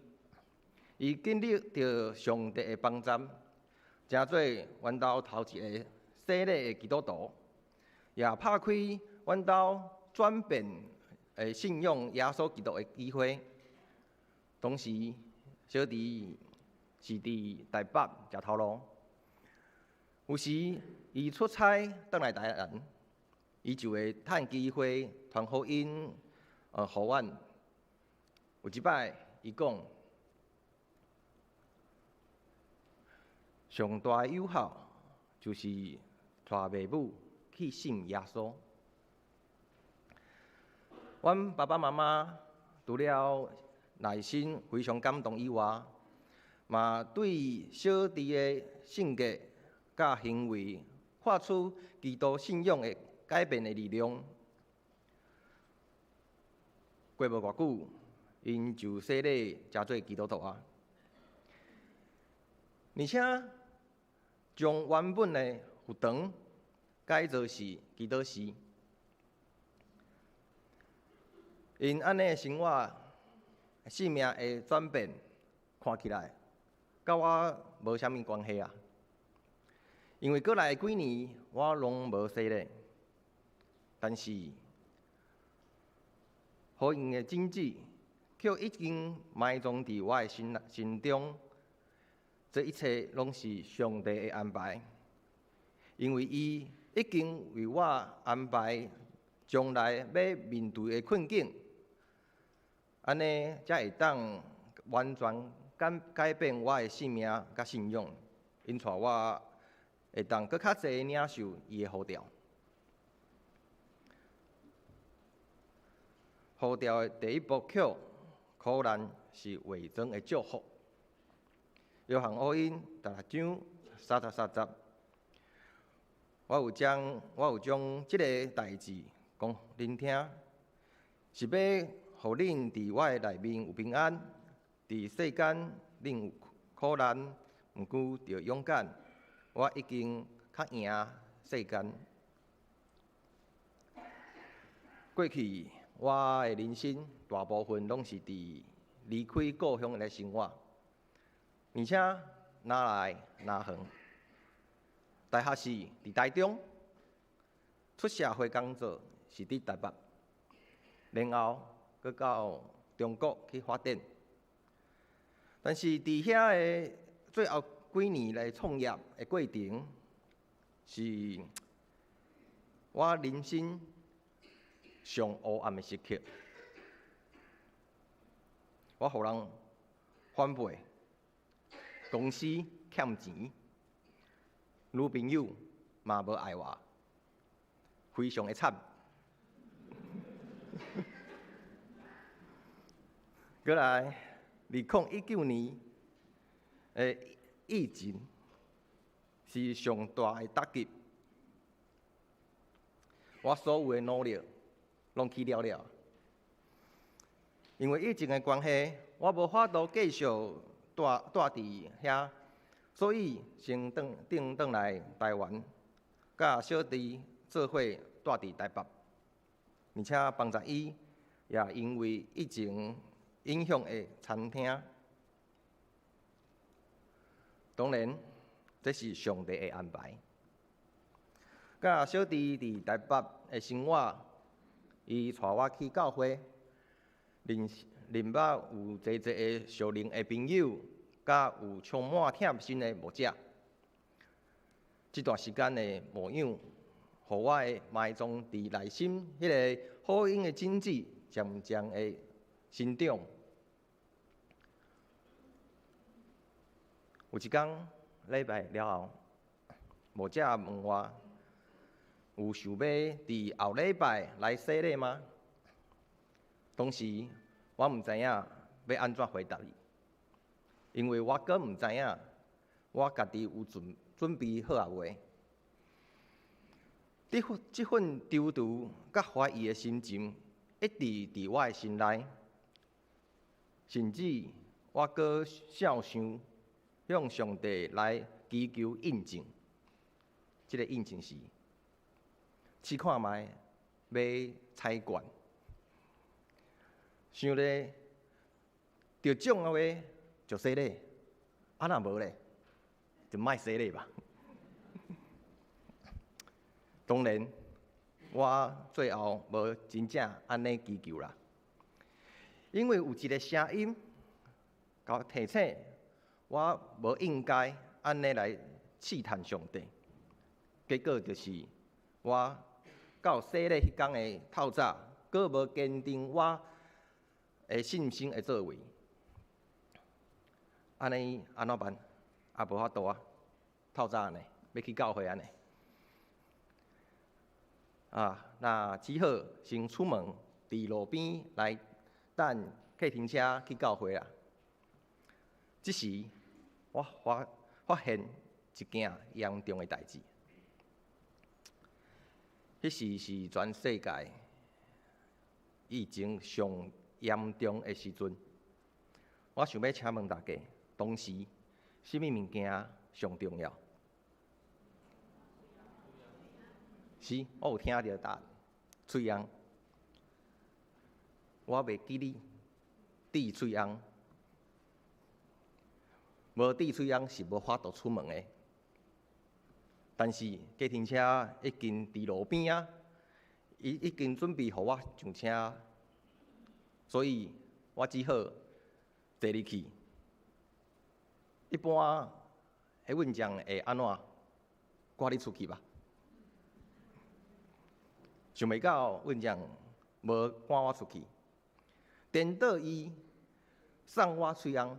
伊經歷著上帝的幫助，成做阮兜頭一个洗禮的基督徒，也拍開阮兜轉變的信仰耶穌基督的機會。當時小弟是佇台北食頭路，有時伊出差轉來台南，伊就會趁機會傳福音，予阮。有一擺，伊講上大的友好就是帶妹母去信耶穌。阮爸爸媽媽除了內心非常感動以外，嘛對小弟的性格佮行為看出基督信仰的改變的力量。過無偌久，𪜶就洗禮成做基督徒啊！而且將原本的佛堂改做是祈禱室。𪜶按呢的生活、性命的轉變，看起來佮我無啥物關係啊！因為過來的幾年我攏無洗禮，但是福音的種子卻已經埋藏佇我的心中。這一切攏是上帝的安排，因為伊已經為我安排將來欲面對的困境，按呢才會當完全改變我的性命佮信仰，引帶我會當閣較濟領受伊的呼召。呼召的第一部曲，苦難是偽裝的祝福。約翰福音第六章33節，我有將這个代誌講予恁聽，是欲予恁佇我的內面有平安。佇世間恁有苦難，毋過著勇敢，我已經較贏世間。過去我的人生大部分攏是佇離開故鄉來生活，而且若來若去。大學時佇台中，出社會工作是佇台北，然後閣到中國去發展。但是佇遐的最後幾年來創業的過程，是我人生上黑暗的時刻。我予人反背，公司欠錢，女朋友嘛無愛我，非常的慘。過來，2019年的疫情是上大的打擊，我所有的努力攏去了了。因為疫情的關係，我無法度繼續蹛佇遐，所以先轉來台灣，佮小弟做伙蹛佇台北，而且幫助伊也因為疫情影響的餐廳。當然，這是上帝的安排。佮小弟佇台北的生活，伊帶我去教會，認捌有濟濟的屬靈的朋友，佮有充滿疼心的牧者。這段時間的牧養，予我的埋藏佇內心彼个福音的種子，漸漸的生長。有一工禮拜了後，牧者問我有想欲佇後禮拜來洗禮嗎？當時我毋知影欲按怎回答伊，因為我閣毋知影我家己有準備好啊未。這份躊躇佮懷疑的心情，一直佇我的心內，甚至我閣想想向上帝來祈求印證。這個印證是試看覓買彩券，想咧得獎的話就洗禮，啊若無咧就莫洗禮吧。當然，我最後無真正按呢祈求啦，因為有一個聲音共我提醒我無應該按呢來試探上帝。結果就是我到洗禮彼工的透早，閣無堅定我的信心的作為。按呢按怎辦？也無法度啊！透早呢，欲去教會按呢。啊，那只好先出門，佇路邊來等計程車去教會啊。這時，我發現一件嚴重的代誌。彼時是全世界疫情上嚴重的時陣。我想欲請問大家，當時啥物物件上重要？是，我有聽著答案，喙癰。我袂記得治喙癰，無治喙癰是無法度出門的。但是計程車已經佇路邊啊，伊已經準備予我上車，所以我只好坐入去。一般彼運將會按怎？趕你出去吧。想袂到運將無趕我出去，顛倒伊送我喙癰。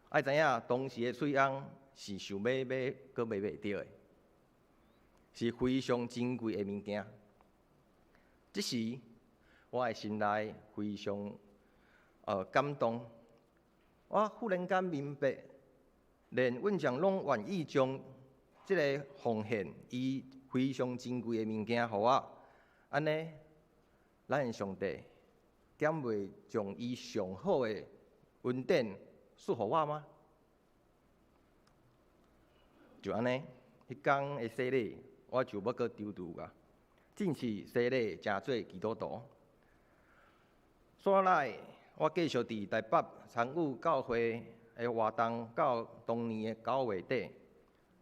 愛知影當時的喙癰是想欲買閣買袂著的，是非常珍貴的物件。這時我的心內非常感動，我忽然間明白，連院長攏願意將這个奉獻伊非常珍貴的物件予我，按呢，咱的上帝敢袂將伊上好的恩典賜予我嗎？就按呢，彼工的洗禮，我就無閣躊躇啊，正式洗禮成做基督徒。煞來，我繼續佇台北參與教會的活動，到當年的9月底。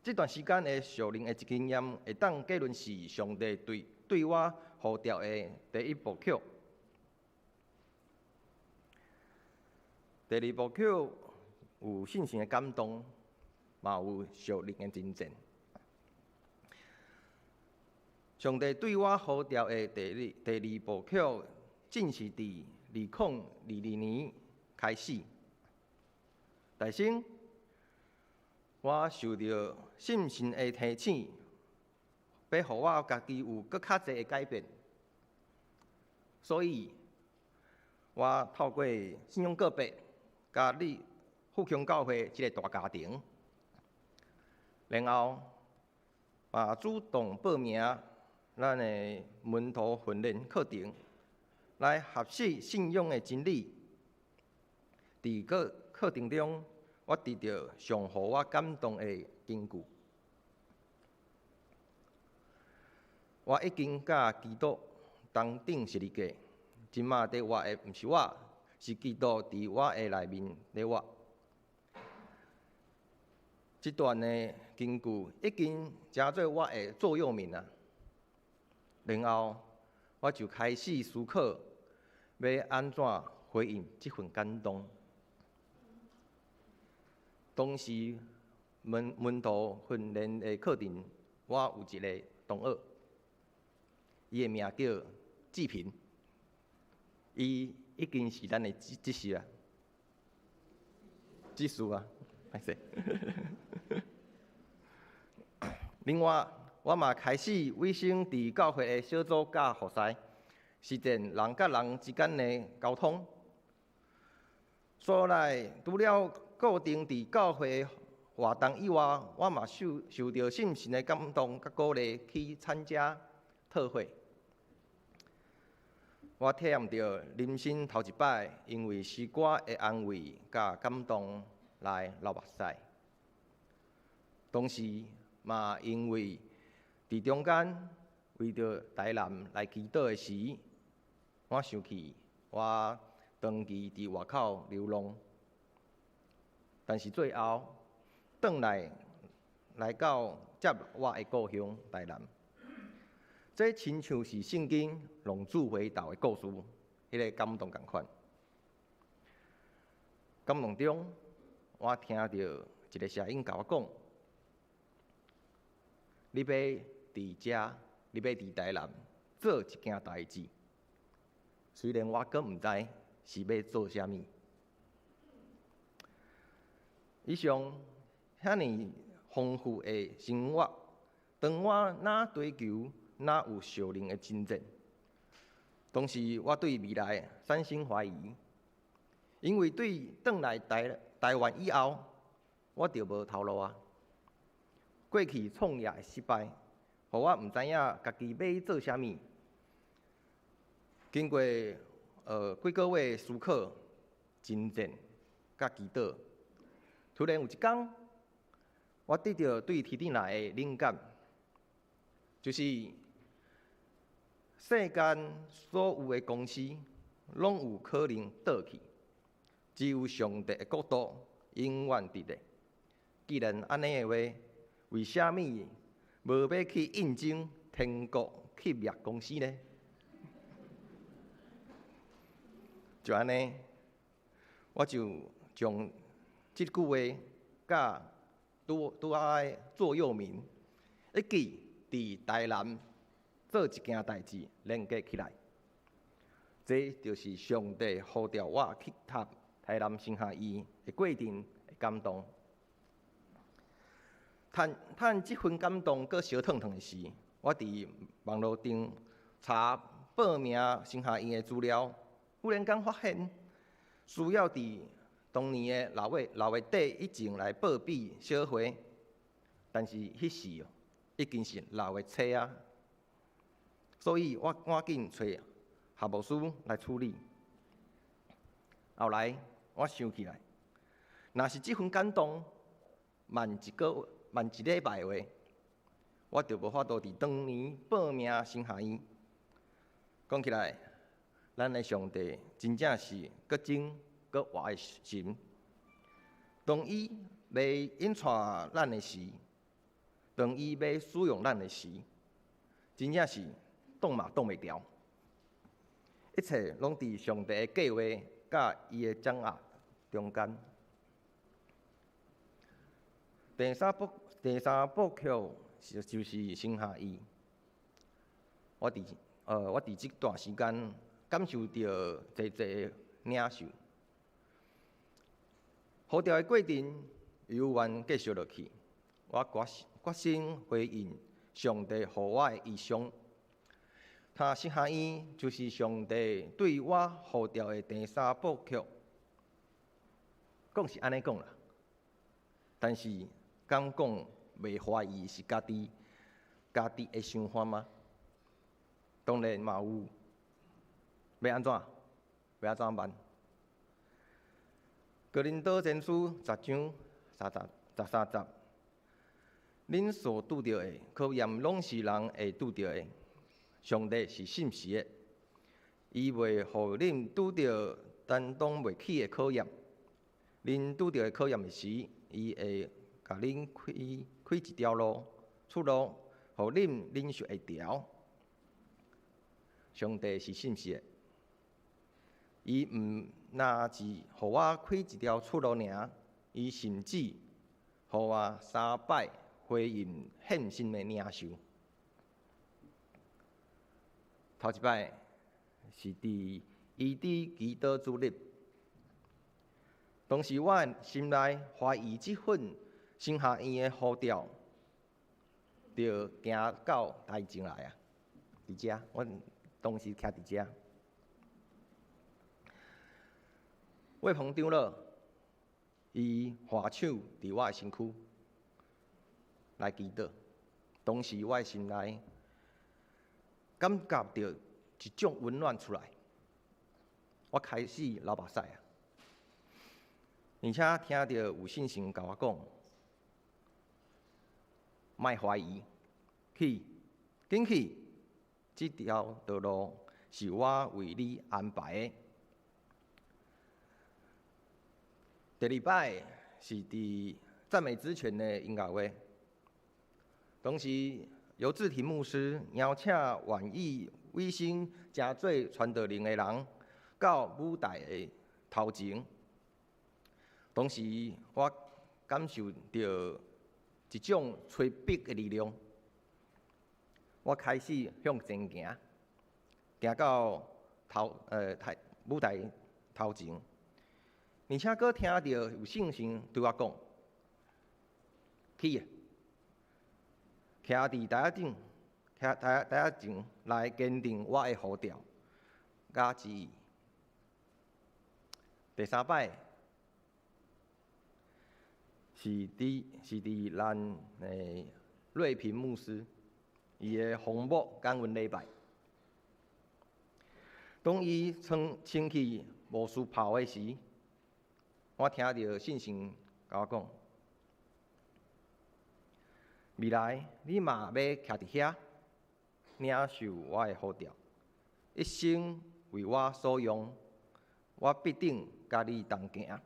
這段時間的屬靈的經驗，會當結論是上帝對我呼召的第一部曲。第二部曲有信心的感動，嘛有屬靈的真正。上帝對我呼召的第二部曲，正是佇2022年開始。大生，我受著信心的提醒，欲予我家己有閣較濟的改變，所以，我透過信仰告白，加入復興教會這个大家庭，然後嘛主動報名咱的門徒訓練課程，來學習信仰的真理。佇個課程中，我得著上予我感動的根據。我已經佮基督同釘十字架，這馬佇活的毋是我，是基督佇我的內面咧活。這段的根據已經成做我的座右銘啊。然後我就開始思考，欲按怎回應這份感動。當時門徒訓練的課程，我有一个同學，伊的名叫志平，伊已經是咱的執事啊，執事啊。歹勢。另外，我嘛開始委身佇教會的小組佮服侍，實踐人佮人之間的溝通。所來，除了固定佇教會活動以外，我嘛受著聖神的感動佮鼓勵去參加特會。我體驗著人生頭一擺，因為詩歌的安慰佮感動來流目屎。同時嘛，因為佇中間為著台南來祈禱的時，我想起我長期佇外口流浪，但是最後轉來來到接我的故鄉台南。這親像是聖經浪子回頭的故事，彼個感動仝款。感動中，我聽著一个聲音共我講：你欲佇遮，你欲佇台南做一件代誌。雖然我閣毋知是欲做啥物。以上遐爾豐富的生活，當我若追求，若有屬靈的真正，當時我對未來產生懷疑，因為對轉來台灣以後，我就無頭路啊。過去創業的失敗，予我毋知影家己欲做啥物。經過幾个月思考、真正佮祈禱，突然有一工，我得著對天頂來的靈感，就是世間所有的公司攏有可能倒去，只有上帝的國度永遠佇咧。既然按呢的話，為啥物無欲去應徵天國企業公司呢？就按呢，我就將這句話佮拄拄仔的座右銘，一起佇台南做一件代誌連結起來。這就是上帝呼召我去讀台南神學院的過程的感動。趁趁這份感動閣燒燙燙的時，我佇網路頂查報名神學院的資料，忽然間發現需要佇當年的6月底以前來報備小會，但是彼時哦，已經是6月初啊，所以我趕緊揣校牧師來處理。後來我想起來，若是這份感動慢一個慢一禮拜的話，我就無法度佇當年報名神學院。講起來，咱的上帝真正是閣真閣活的神。當伊欲引帶咱的時，當伊欲使用咱的時，真正是擋嘛擋袂牢。一切攏佇上帝的計劃佮伊的掌握中間。第三部曲是就是神學院。我佇這段時間感受著濟濟領受。呼召的過程猶原繼續落去，我決心回應上帝予我的異象。讀神學院就是上帝對我呼召的第三部曲。講是按呢講啦，但是敢講袂懷疑是家己的想法嗎？當然嘛有，欲按怎？欲按怎辦？哥林多前書10章13節，恁所拄著的考驗，攏是人會拄著的。上帝是信實的，伊袂予恁拄著擔當袂起的考驗。恁拄著的考驗時，伊會共恁開一條路出路，予恁忍受會牢。上帝是信實的，伊毋若是予我開一條出路爾，伊甚至予我三擺回應獻身的領受。頭一擺是佇伊佇祈禱主日，當時我的心內懷疑這份神學院的呼召，就行到台前來啊！佇遮，我當時徛佇遮，魏鵬長老伊划手佇我的身軀來祈禱，當時我的心內感覺著一種溫暖出來，我開始流目屎啊！而且聽著有聖神共我講，莫懷疑，去，緊去，這條道路是我為你安排的。第二擺是佇讚美之泉的音樂會，當時尤志廷牧師邀請願意委身成做傳道人的人到舞台的頭前。當時我感受著一種催逼的力量，我開始向前行，行到頭台舞台頭前，而且閣聽著有聖神對我講：去，徛佇台仔頂，徛台台仔前來堅定我的呼召佮旨意。第三擺是佇咱的瑞平牧師伊的紅木感恩禮拜，當伊穿穿去牧師袍的時，我聽著聖神共我講：未來你嘛欲徛佇遐，領受我的呼召，一生為我所用，我必定佮你同行。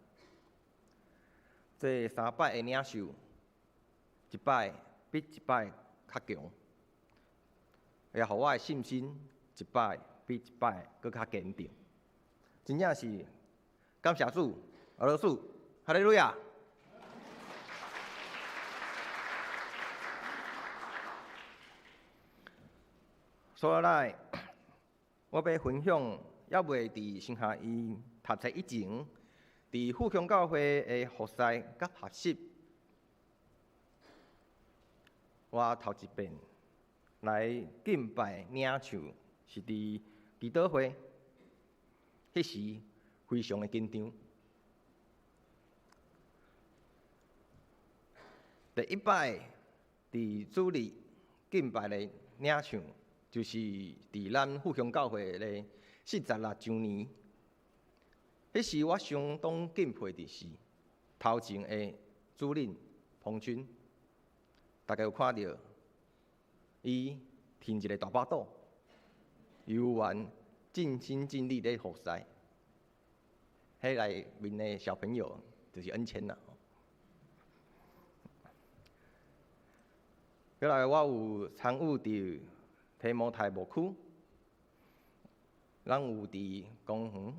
這三擺的領受，一擺比一擺較強，也予我的信心一擺比一擺閣較堅定。真正是感謝主，阿羅主，哈利路亞。所以來，我欲分享，猶未佇神學院讀冊以前，佇富強教會的服侍佮學習，我頭一遍來敬拜領唱是佇祈禱會，彼時非常的緊張。第一擺佇主日敬拜的領唱，就是佇咱富強教會的46周年。彼時我相當敬佩的是頭前的主任彭軍，大家有看著伊提一個大腹肚，猶原盡心盡力咧服侍。彼內面的小朋友就是恩謙啦。過來我有參與佇提摩太牧區，咱有佇公園，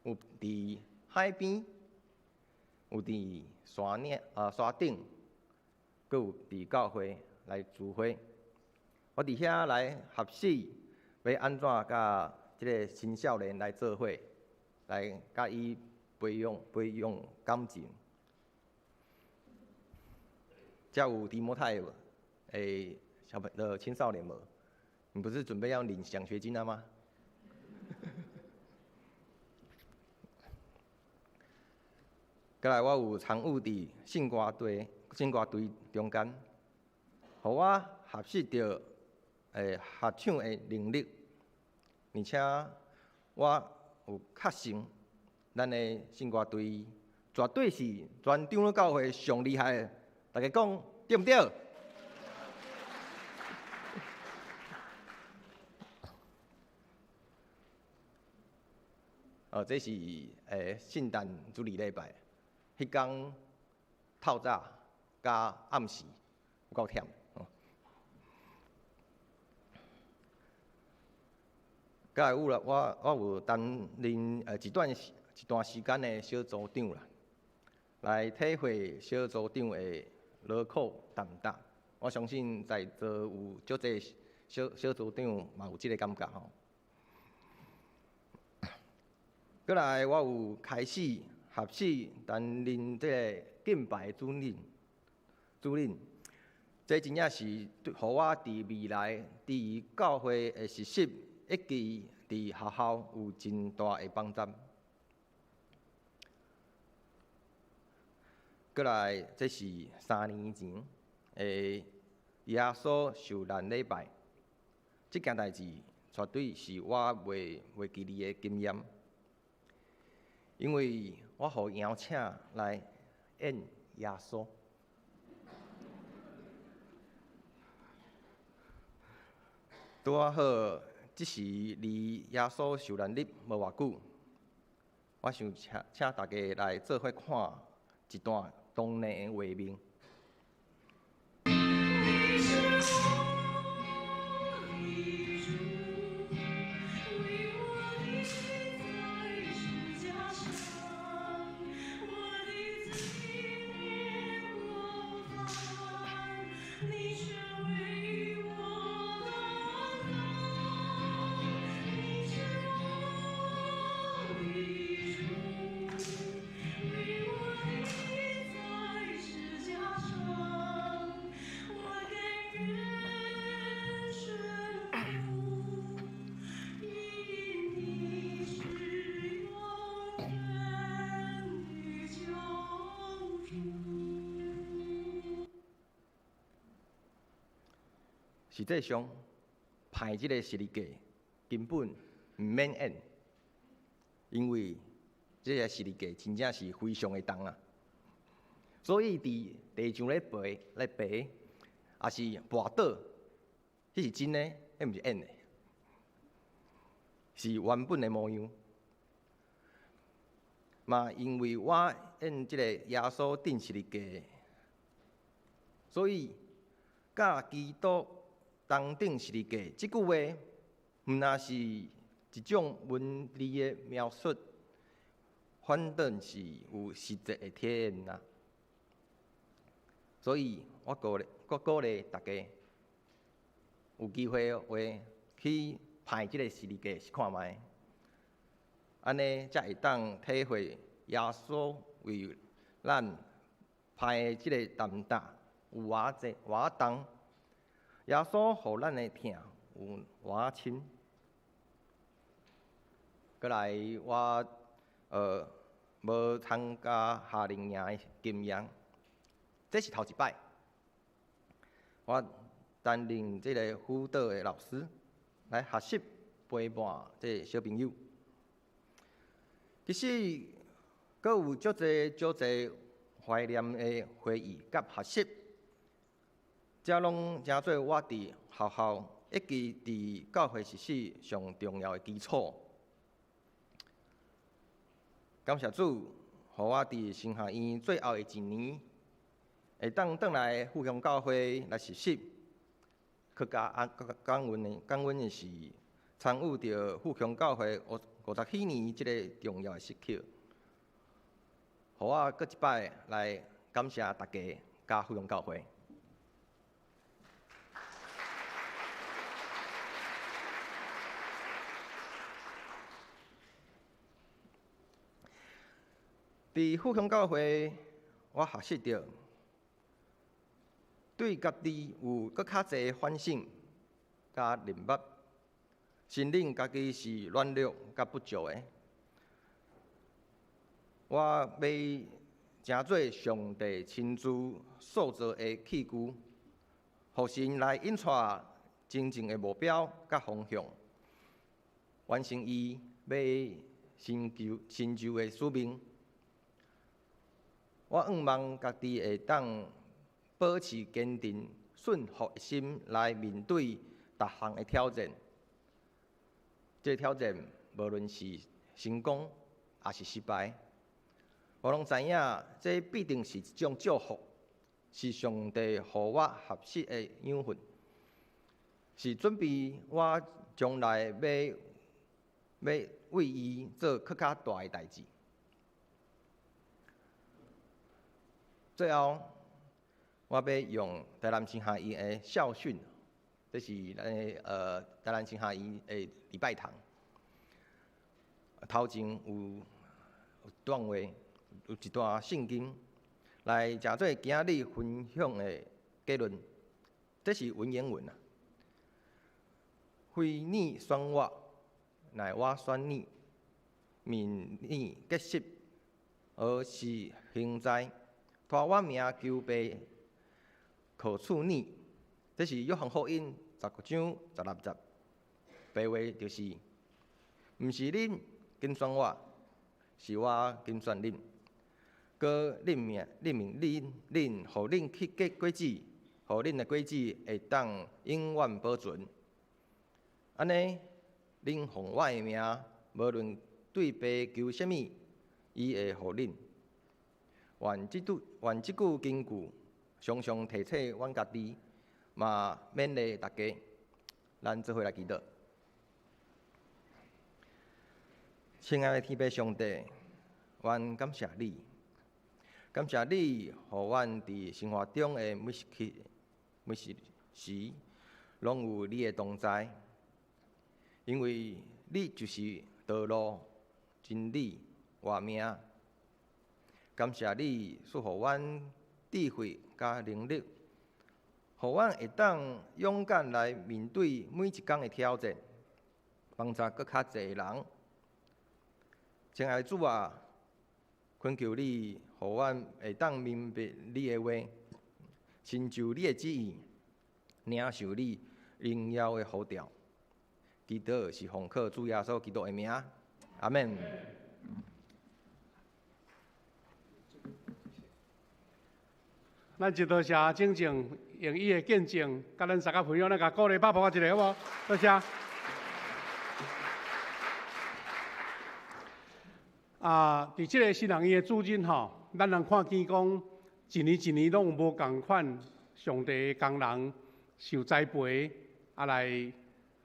有佇海邊，有佇山嶺啊山頂，閣有佇教會來聚會。我佇遐來學習，欲按怎佮這个青少年來做伙，來佮伊培養感情。遮有提摩太無？小朋友青少年無？你不是準備要領獎學金了嗎？過來，我有參與佇聖歌隊中間，予我學習著合唱的能力，而且我有確信，咱的聖歌隊絕對是全長老教會上厲害的。大家講對毋對？哦，這是聖誕主日禮拜，彼工透早佮暗時有夠忝。過來有啦，我有擔任一段時間的小組長啦，來體會小組長的勞苦擔當。我相信在座有足濟小組長嘛有這个感覺吼。過來，我有開始学习担任这个敬拜主任，主任，这真正是对予我伫未来伫教会的实习以及伫学校有真大的帮助。过来，这是3年前的耶稣受难礼拜，这件代志绝对是我袂记得的经验，因为我予邀请来演耶稣。拄仔好，这时离耶稣受难日无偌久，我想请大家来做伙看一段当年的画面。实际上，排这个十字架根本毋免演，因为这个十字架真正是非常的重啊。所以伫地上咧爬咧爬，也是跋倒，彼是真的，彼毋是演的，是原本的模样。嘛，因为我演这个耶稣钉十字架，所以佮基督同钉十字架，这句话毋但是一种文字的描述，反倒是有实际的体验啊。所以我鼓励大家有机会的话去排这个十字架试看觅，按呢才会当体会耶稣为咱排的这个担当有偌济偌重。耶稣予咱的疼有偌深。过来，我无参加夏令营的经验，这是头一摆。我担任这个辅导的老师，来学习陪伴这个小朋友。其实，阁有足济足济怀念的回忆佮学习。这拢成做我伫学校以及伫教会实施上重要的基础。感谢主，予我伫神学院最后的一年，会当转来复兴教会来实习，阁加感恩的是参与著复兴教会50禧年这个重要的时刻，予我阁一摆来感谢大家佮复兴教会。伫复兴教会，我学习著对家己有阁较济反省佮认捌，承认家己是软弱佮不足的。我欲成做上帝亲自塑造的器具，予神来引带前进的目标佮方向，完成伊欲成就的使命。我向望家己会当保持坚定、顺服的心来面对逐项的挑战。这个挑战无论是成功抑是失败，我拢知影，这必定是一种祝福，是上帝予我学习的养分，是准备我将来欲为伊做阁较大的代志。最后，我欲用台南神学院的校训，这是咱的台南神学院的礼拜堂。头前有段话，有一段圣经来成做今日分享的结论。这是文言文啊。非你选我，乃我选你，命你结实，而是行在，托我名求父，可赐你。这是约翰福音19章16节。白话就是，毋是恁拣选我，是我拣选恁，阁任命任命恁，恁，予恁去结果子，予恁的果子会当永远保存。按呢，恁奉我的名，无论对父求啥物，伊会予恁。愿这句愿这句金句，常常提醒阮家己，嘛勉励大家。咱做伙来祈祷。亲爱的天父上帝，阮感谢你，感谢你，予阮伫生活中的每一刻、每一时，拢有你的同在。因为你就是道路、真理、活命。感谢你赐予阮智慧佮能力，予阮会当勇敢来面对每一工的挑战，帮助阁较济人。亲爱的主啊，恳求你，予阮会当明白你的话，成就你的旨意，领受你荣耀的呼召。祈祷是奉靠主耶稣基督的名，阿们。咱就多谢静静用伊的见证，佮咱三个朋友，咱共鼓励拍噗仔一下，好无？多谢。啊，伫这个神学院的主任吼，咱人看见讲，一年一年拢有无仝款上帝的工人受栽培，啊来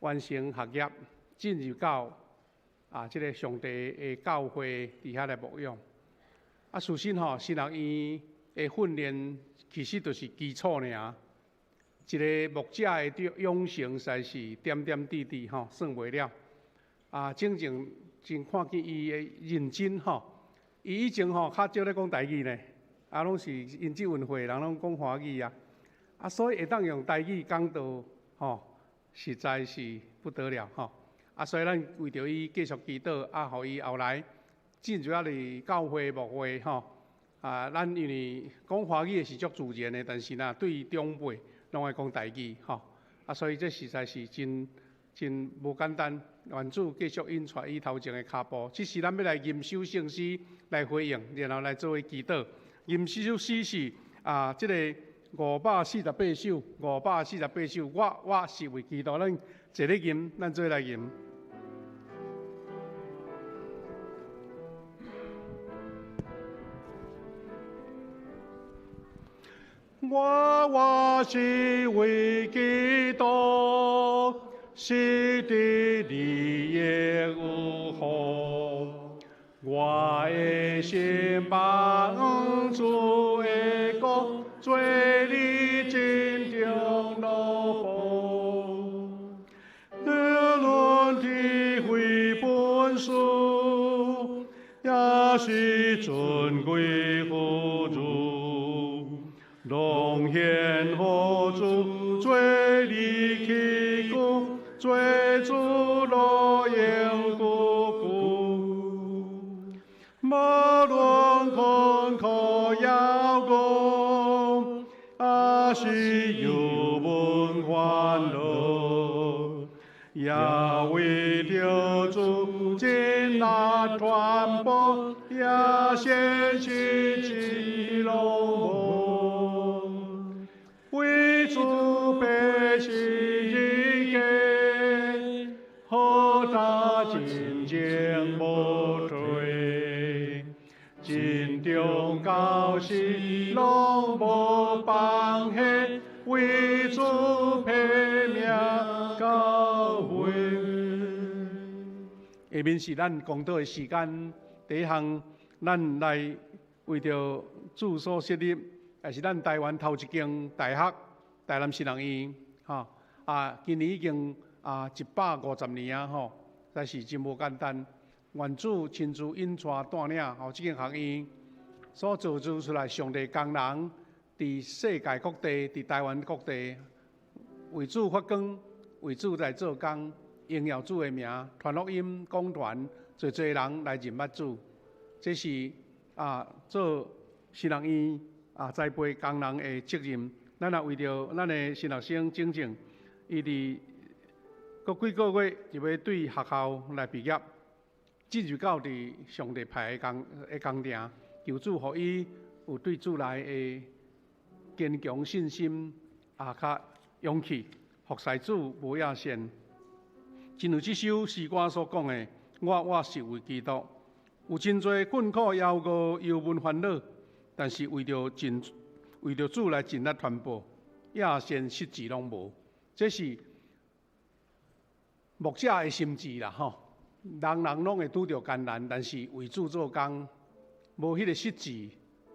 完成学业，进入到啊这个上帝的教会伫遐来牧养。啊，事实吼，神学院的训练其实就是基础尔。一个牧者的养成，实在是点点滴滴吼，算袂了。啊，真正真看见伊的认真吼，伊以前吼较少咧讲台语呢，啊，拢是𪜶这文化人拢讲华语啊，啊，所以会当用台语讲道吼，实在是不得了吼。啊，所以咱为著伊继续祈祷，啊，予伊后来进入啊伫教会牧会吼。啊，咱因为讲华语是足自然的，但是若对长辈拢爱讲台语吼。啊，所以这实在是真真无简单。愿主继续引带伊头前的跤步。这时咱欲来吟首圣诗来回应，然后来做伙祈祷。吟首诗是啊，这个548首，548首，我活是为基督。咱坐咧吟，咱做伙来吟。我活是为基督，死伫利益有福。我的心盼主的国，做你真中奴仆。无论智慧本事，也是尊贵富足，拢献予主，做你器具，做主乐永久久。无论困苦犹苦，抑是忧闷烦恼，也为著主尽力传播，也献身之拢无。为主百姓一家，好大真情无退，尽忠到死拢无放弃，为主拼命到尾。下面是咱公道的时间，第一项，咱来为著主所设立，也是咱台湾头一间大学，台南神学院，吼啊，今年已经啊150年啊，吼，实在是真无简单。愿主亲自引带带领，吼，这间学院所造就出來上帝工人，佇世界各地，佇台灣各地為主發光，為主來做工，榮耀主的名，傳福音、講傳，濟濟人來認捌主。這是做神學院栽培工人的責任。咱也為著咱的神學生整正，伊佇閣幾個月就欲對學校來畢業，進入到佇上帝派的工場，求主予伊有對主內的堅強信心，較勇氣，服侍主無厭倦。正如這首詩歌所講的，我活是為基督，有真濟困苦、憂鬱、憂悶、煩惱，但是為著主來盡力傳播，厭倦失志攏無。這是牧者的心志啦，吼！人人攏會拄著艱難，但是為主做工，無彼個失志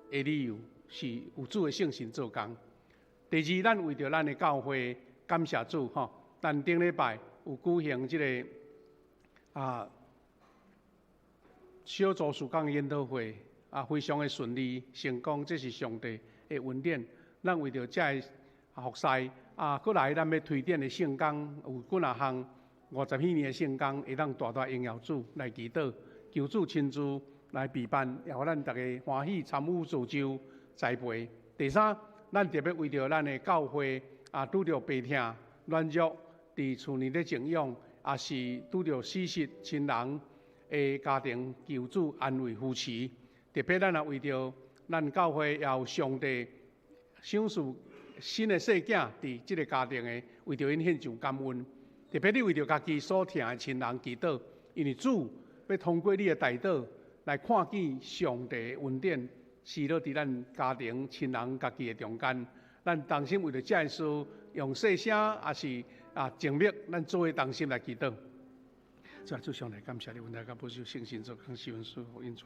的理由，是有主的聖神做工。第二，咱為著咱的教會感謝主，吼！咱頂禮拜有舉行這個小組事工的研討會，非常的順利成功，這是上帝的恩典。咱為著這个服侍，閣來咱欲推展的聖工有幾若項50幾年的聖工，會當大大榮耀主來祈禱，求主親自來備辦，也予咱逐家歡喜參與造就栽培。第三，咱特別為著咱的教會拄著病痛、軟弱，佇厝內咧靜養，抑是拄著死失親人的家庭，求主安慰扶持。特別咱也為著咱教會也有上帝賞賜新的細囝佇這个家庭的，為著𪜶獻上感恩。特別你為著家己所疼的親人祈禱，因為主欲通過你的代禱來看見上帝的恩典，施落佇咱家庭、親人、家己的中間。咱同心為著這个事，用細聲抑是靜默，咱做伙同心來祈禱。主上帝感謝你，恩待佮保守聖神做工，施恩賜福引帶，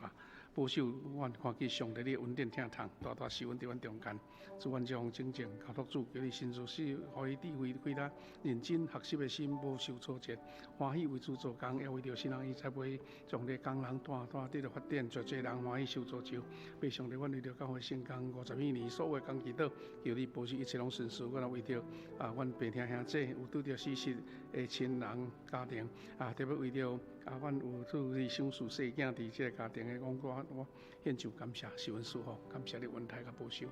保守阮看見上帝你的恩典疼痛，大大施恩佇阮中間。主，阮將真正交託主，求你親自賜予伊智慧、開他認真學習的心，無受挫折，歡喜為主做工，也為著神學院栽培上帝工人大大得著發展，濟濟人歡喜受造就。父上帝，阮為著教會聖工50幾年所有的工祈禱，求你保守一切攏順遂。阮也為著阮病疼兄弟有拄著死失的親人家庭，特別為著阮有主你賞賜細囝佇這个家庭的，我獻上感謝，受恩賜福，感謝你恩待佮保守。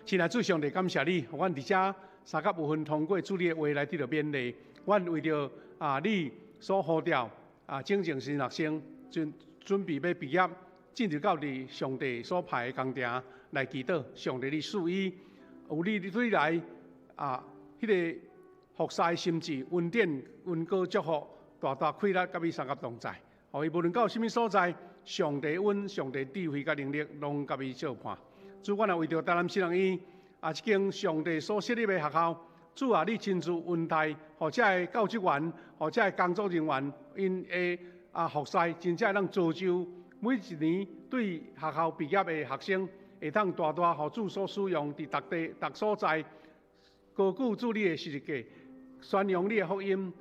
親愛主上帝，感謝你，予阮佇遮三甲五分通過主你的話來得著勉勵。阮為著你所呼召整正新學生準備欲畢業，進入到佇上帝所派的工場來祈禱。上帝你賜伊有你對來彼个服侍心志、恩典、恩膏祝福，大大氣力佮伊相佮同在。予伊無論到啥物所在，上帝恩、上帝智慧佮能力，攏佮伊相伴。主，阮也為著台南神學院這間上帝所設立的學校，主啊，你親自恩待，予這个教職員，予這个工作人員，𪜶的服侍，真正會當造就每一年對學校畢業的學生，會當大大予主所使用，佇逐地、逐所在，高舉主你的十字架，宣揚你的福音，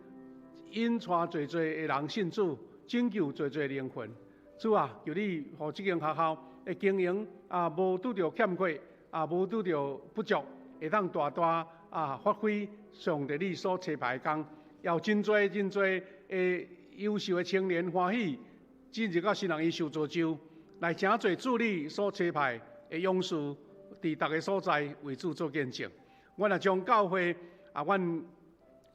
引帶濟濟的人信主，拯救濟濟靈魂。主啊，求你予這間學校的經營無拄著欠缺，無拄著不足，會當大大發揮上帝你所差派的工，也有真濟真濟的優秀的青年歡喜進入到神學院受造就，來誠濟主你所差派的勇士，佇逐个所在為主做見證。阮也將教會阮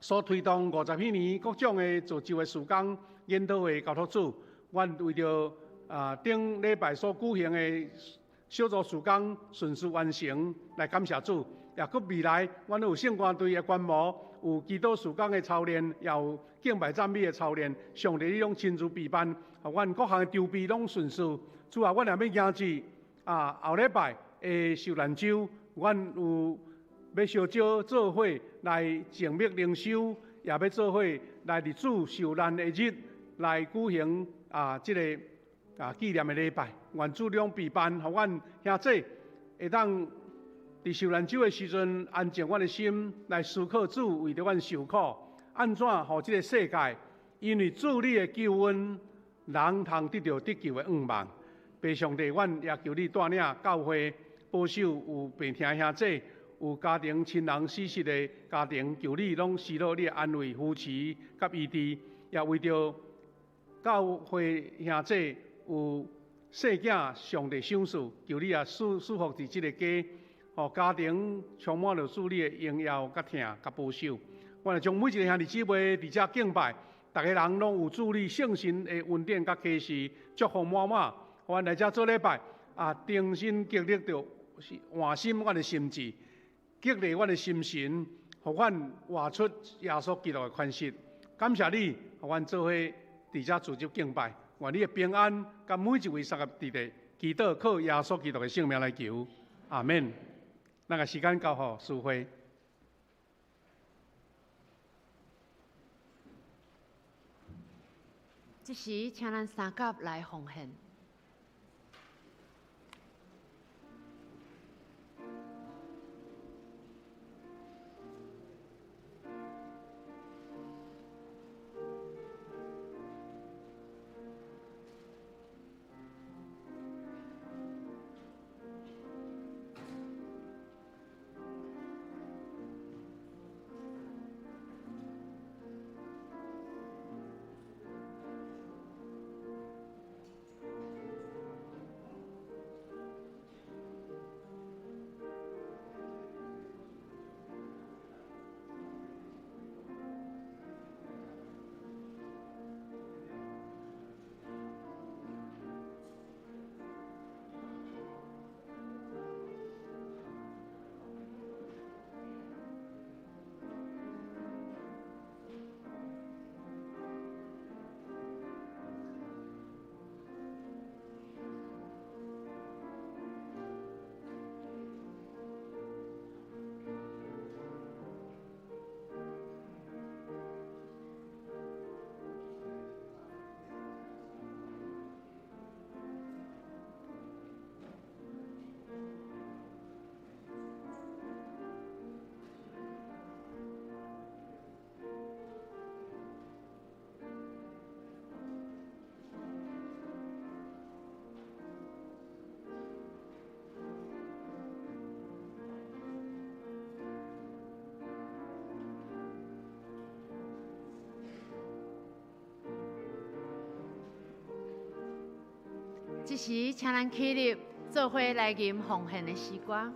所推動50幾年各種的造就的事工研討會交託主。阮為著頂禮拜所舉行的小組事工順遂完成，來感謝主。也閣未來，阮有聖歌隊的觀摩，有祈禱事工的操練，也有敬拜讚美的操練。上帝你攏親自備辦，阮各項的籌備攏順遂。主啊，阮也欲迎接後禮拜的受難週，阮有欲相招做伙來靜默靈修，也欲做伙來佇主受難的日來舉行這个紀念的禮拜。願主攏備辦，予阮兄弟會當佇受難週的時陣，安靜阮的心，來思考主為著阮受苦，按怎予這个世界，因為主你的救恩，人通得著得救的願望。父父上帝，阮也求你帶領教會保守有病疼兄姊，有家庭親人死失的家庭，求你攏施予你的安慰、扶持佮醫治，也為著教會兄姊有細囝上帝賞賜，求你也賜福佇這個家，予家庭充滿著主你的榮耀、佮疼、佮保守。阮會將每一个兄弟姊妹佇遮敬拜，逐个人攏有主你聖神的恩典佮啟示，祝福滿滿。阮來遮做禮拜，啊，重新激勵著換新阮的心志，激勵阮的心神，予阮活出耶穌基督的款式。感謝你，予阮做伙佇遮組織敬拜，願你的平安佮每一位三個弟弟，祈禱靠耶穌基督的聖名來求，阿們。咱个時間交予淑慧。這時，請咱三甲來奉獻。這時，請咱起立，做伙來吟奉獻的詩歌。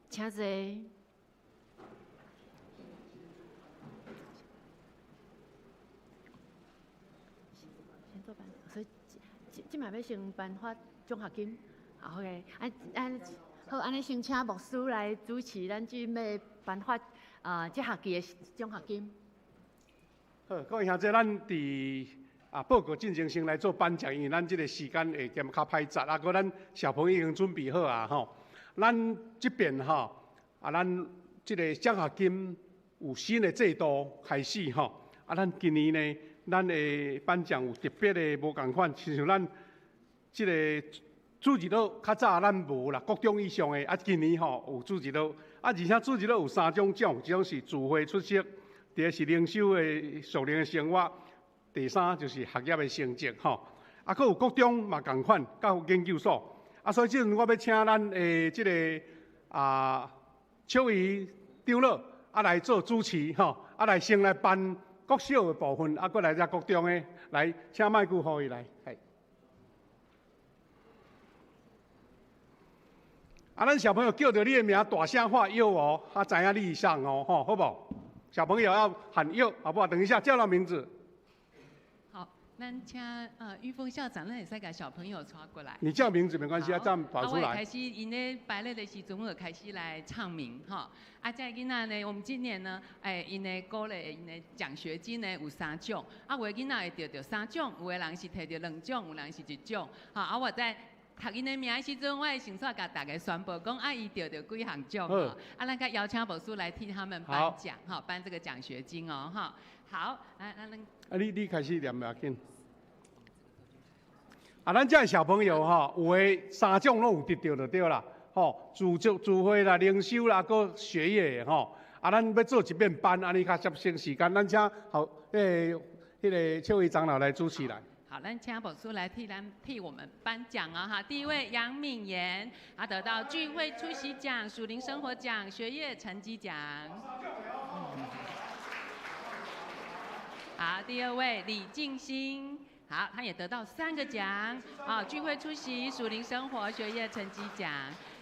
請坐。先做頒，所以這馬欲先頒發獎學金，好嘅，好，按呢先請牧師來主持咱這欲頒發啊，這學期的獎學金。好，各位兄弟，咱佇啊報告進前先來做頒獎，因為咱這個時間會兼較歹紮，啊，閣咱小朋友已經準備好啊，吼。咱這邊吼，啊，咱這個獎學金有新的制度開始吼，啊，咱今年呢，咱的頒獎有特別的無仝款，親像咱這個主日學較早咱無啦，國中以上的，啊，今年吼有主日學，啊，而且主日學有三種獎，一種是聚會出席，第二是靈修的屬靈的生活，第三就是學業的成績吼，啊，閣有國中嘛仝款，佮有研究所。啊，所以這陣我欲請咱的這個啊，秋怡長老啊來做主持吼，啊來先來頒國小的部分，啊，閣來遮國中的，來請麥克予伊來。啊，咱小朋友叫著你的名，大聲喊吆哦，啊，知影你上哦，吼，好無？小朋友要喊吆，好不好？等一下叫到名字。好，咱請玉峰校長，咱會使共小朋友帶過來。你叫名字沒關係啊，這樣跑出來。啊，我開始𪜶咧排列的時陣，我就開始來唱名吼。啊，這个囡仔呢，我們今年呢，𪜶的鼓勵，𪜶的獎學金呢有三種。啊，有的囡仔會得著三獎，有的人是摕著兩獎，有人是一獎。吼，啊，我在讀𪜶的名的時陣，我會先煞共大家宣布講，啊，伊得著幾項獎吼。啊，咱閣邀請牧師來替他們頒獎，吼，頒這個獎學金哦，吼。好，來，來，咱。啊，你開始念袂要緊。啊，咱這小朋友吼，有的三種攏有得著就對啦，吼，自助聚會啦、靈修啦，閣學業的吼。啊，咱欲做一遍班，按呢較節省時間。咱請好，彼個邱毅長老來主持來。好，咱請牧師來替我們頒獎啊！哈，第一位楊敏妍，她得到聚會出席獎、屬靈生活獎、學業成績獎。好，第二位李靜心，好，他也得到三個獎，啊，聚會出席、屬靈生活、學業成績獎。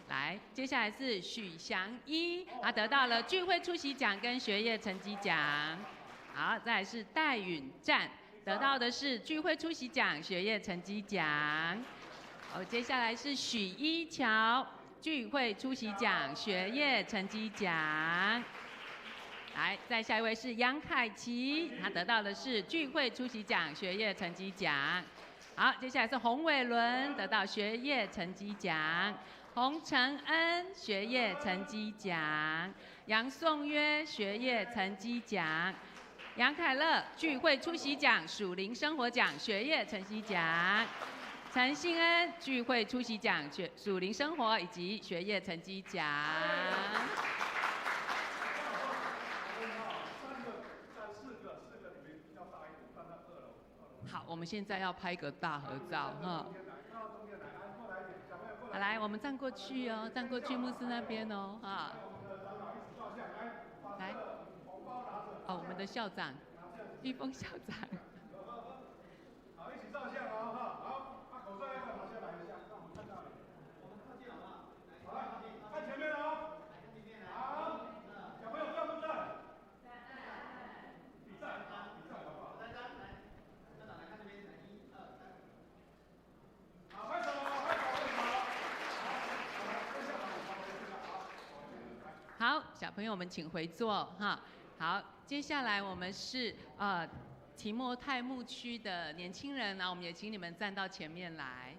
來，接下來是許祥一，他得到了聚會出席獎跟學業成績獎。好，再來是戴允戰，得到的是聚會出席獎、學業成績獎。好，接下來是許一橋，聚會出席獎、學業成績獎。來，再下一位是楊凱琪，他得到的是聚會出席獎、學業成績獎。好，接下來是洪偉倫，得到學業成績獎；洪承恩學業成績獎；楊頌約學業成績獎；楊凱樂聚會出席獎、屬靈生活獎、學業成績獎；陳信恩聚會出席獎、學屬靈生活以及學業成績獎。好，我們現在要拍個大合照哈。好，來，我們站過去哦，站過去牧師那邊哦，哈。來，哦，我們的校長，玉峰校長。好，一起照相哦，哈，好，把口罩要拿下來一下，讓我們看到你。我們靠近好不好？好，來，看前面哦。好，小朋友站不站？你站，你站好不好？好，拍手，拍手，好，小朋友們請回座哈。好，接下來我們是提摩太牧區的年輕人，那我們也請你們站到前面來。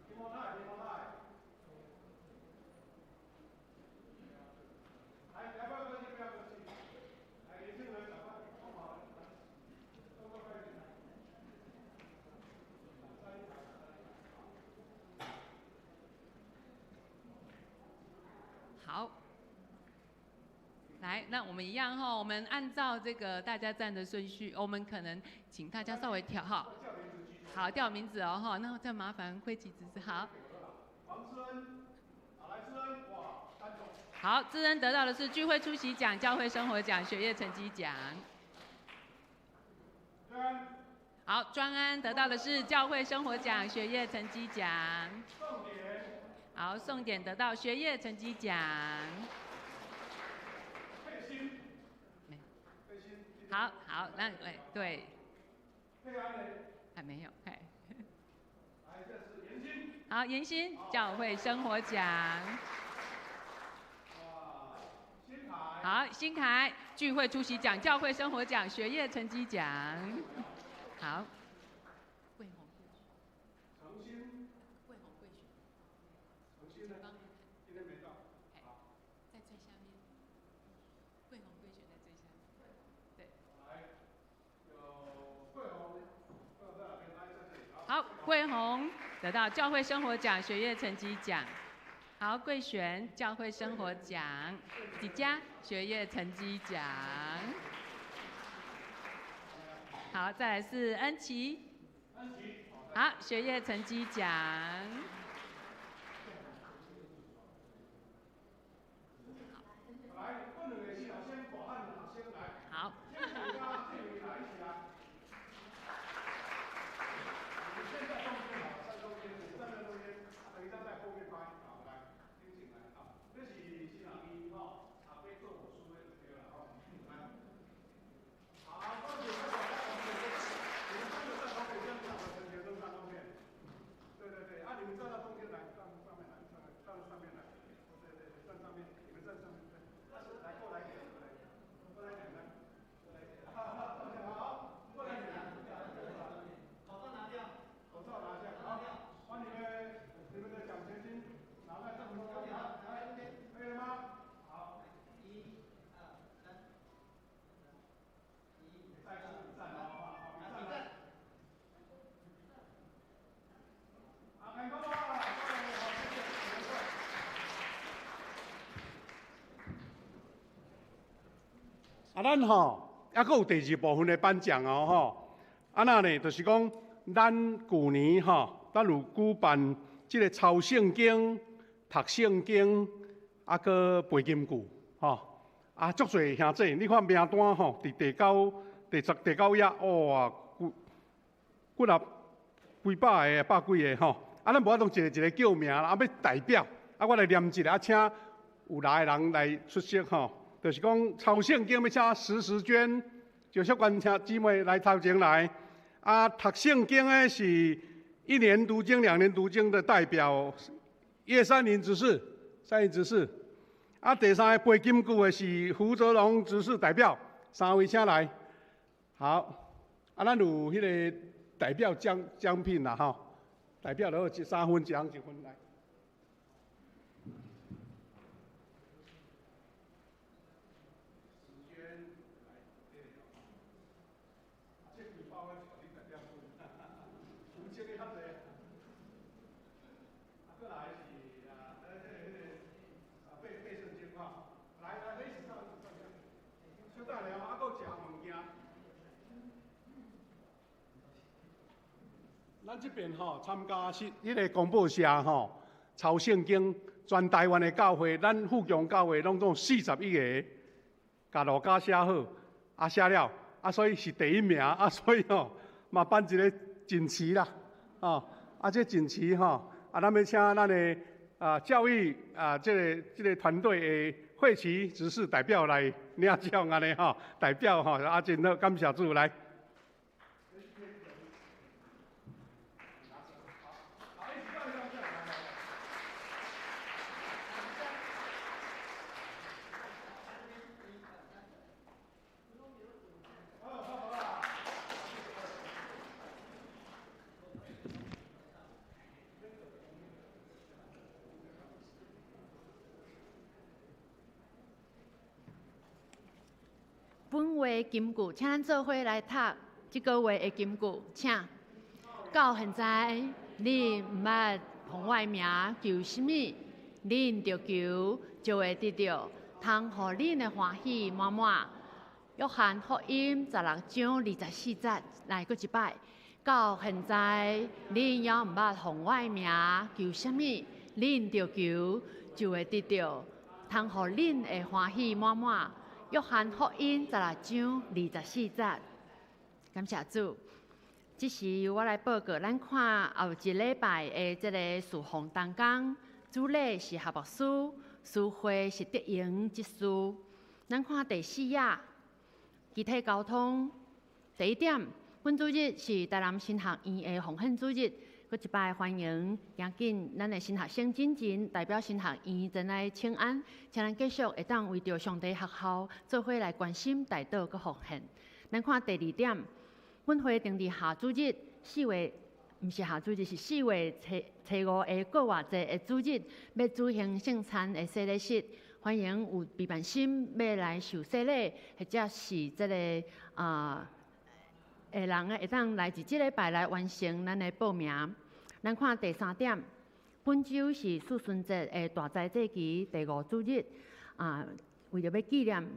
提摩太，提摩太。來，來，不要客氣，不要客氣。來，年輕人，趕快，幫忙，動作快一點。好。來，那我們一樣哈，我們按照這個大家站的順序，我們可能請大家稍微調哈。好，調名字哦哈，那再麻煩慧琪執事好。黃智恩，好，來智恩，哇，三種。好，智恩得到的是聚會出席獎、教會生活獎、學業成績獎。好，專安得到的是教會生活獎、學業成績獎。宋典。好，宋典得到學業成績獎。好好，那哎對，還沒有，哎，好，嚴心教會生活獎。好，新凱聚會出席獎、教會生活獎、學業成績獎。好。桂紅貴選。桂紅貴選。重新呢？今天沒到。好。在最下面。桂紅貴選在最下面。對。來，有桂紅，桂紅在哪邊？來，在這裡。好，桂紅得到教會生活獎、學業成績獎。好，桂璇教會生活獎，迪佳學業成績獎。好，再來是恩琪。好，學業成績獎。好。咱吼，抑阁有第二部分的颁奖哦吼。啊那呢，就是讲咱旧年吼，咱有举办这个抄圣经、读圣经，啊，阁背金句吼。啊，足济兄弟，你看名单吼，伫第九、第十、第九页，哇，几几若几百个、百几个吼。啊，咱无法度一个一个叫名啦，啊，欲代表，啊，我来念一下，啊，请有来的人来出席吼。就是讲抄圣经欲请石时娟、赵淑娟请姊妹来头前来。啊，读圣经的是一年读经、两年读经的代表叶三林执事，三林执事。啊，第三个背金句的是胡泽龙执事代表，三位请来。好，啊，咱有彼个代表奖奖品啦吼，代表就好，三分，一人一分来。咱这边吼参加是彼个公报社吼抄圣经，全台湾的教会，咱富强教会拢总41个，共路加写好，啊写了，啊所以是第一名，啊所以吼嘛颁一个锦旗啦，哦，啊这锦旗吼，啊咱欲请咱的啊教育啊这个团队的会旗执事代表来领奖按呢吼，代表吼啊真好，感谢主来。本月金句，请咱做伙来读这个月的金句，请。到现在，恁毋捌奉我的名求啥物，恁著求，就会得著，通予恁的欢喜满满。约翰福音16章24节，来阁一摆。到现在，恁犹毋捌奉我的名求啥物，恁著求，就会得著，通予恁的欢喜满满。约翰福音16章24节，感谢主。这时我来报告，咱看后一礼拜的这个事奉同工，主礼是合牧师，司会是德荣执事。咱看第四页，肢体交通。第一点，本主日是台南神学院的奉献主日。阁一摆欢迎，赶紧咱的神学生进前代表神学院前来请安，请咱继续会当为著上帝学校做伙来关心、代祷阁奉献。咱看第二点，本会定伫下主日四月，毋是下主日，是四月初初五的过活节的主日，欲举行圣餐的洗礼式，欢迎有备办心欲来受洗礼，或者是这个的人会当来伫这礼拜来完成咱的报名。咱看第三点，本周是四旬节的大斋节期第五主日，啊，为著欲纪念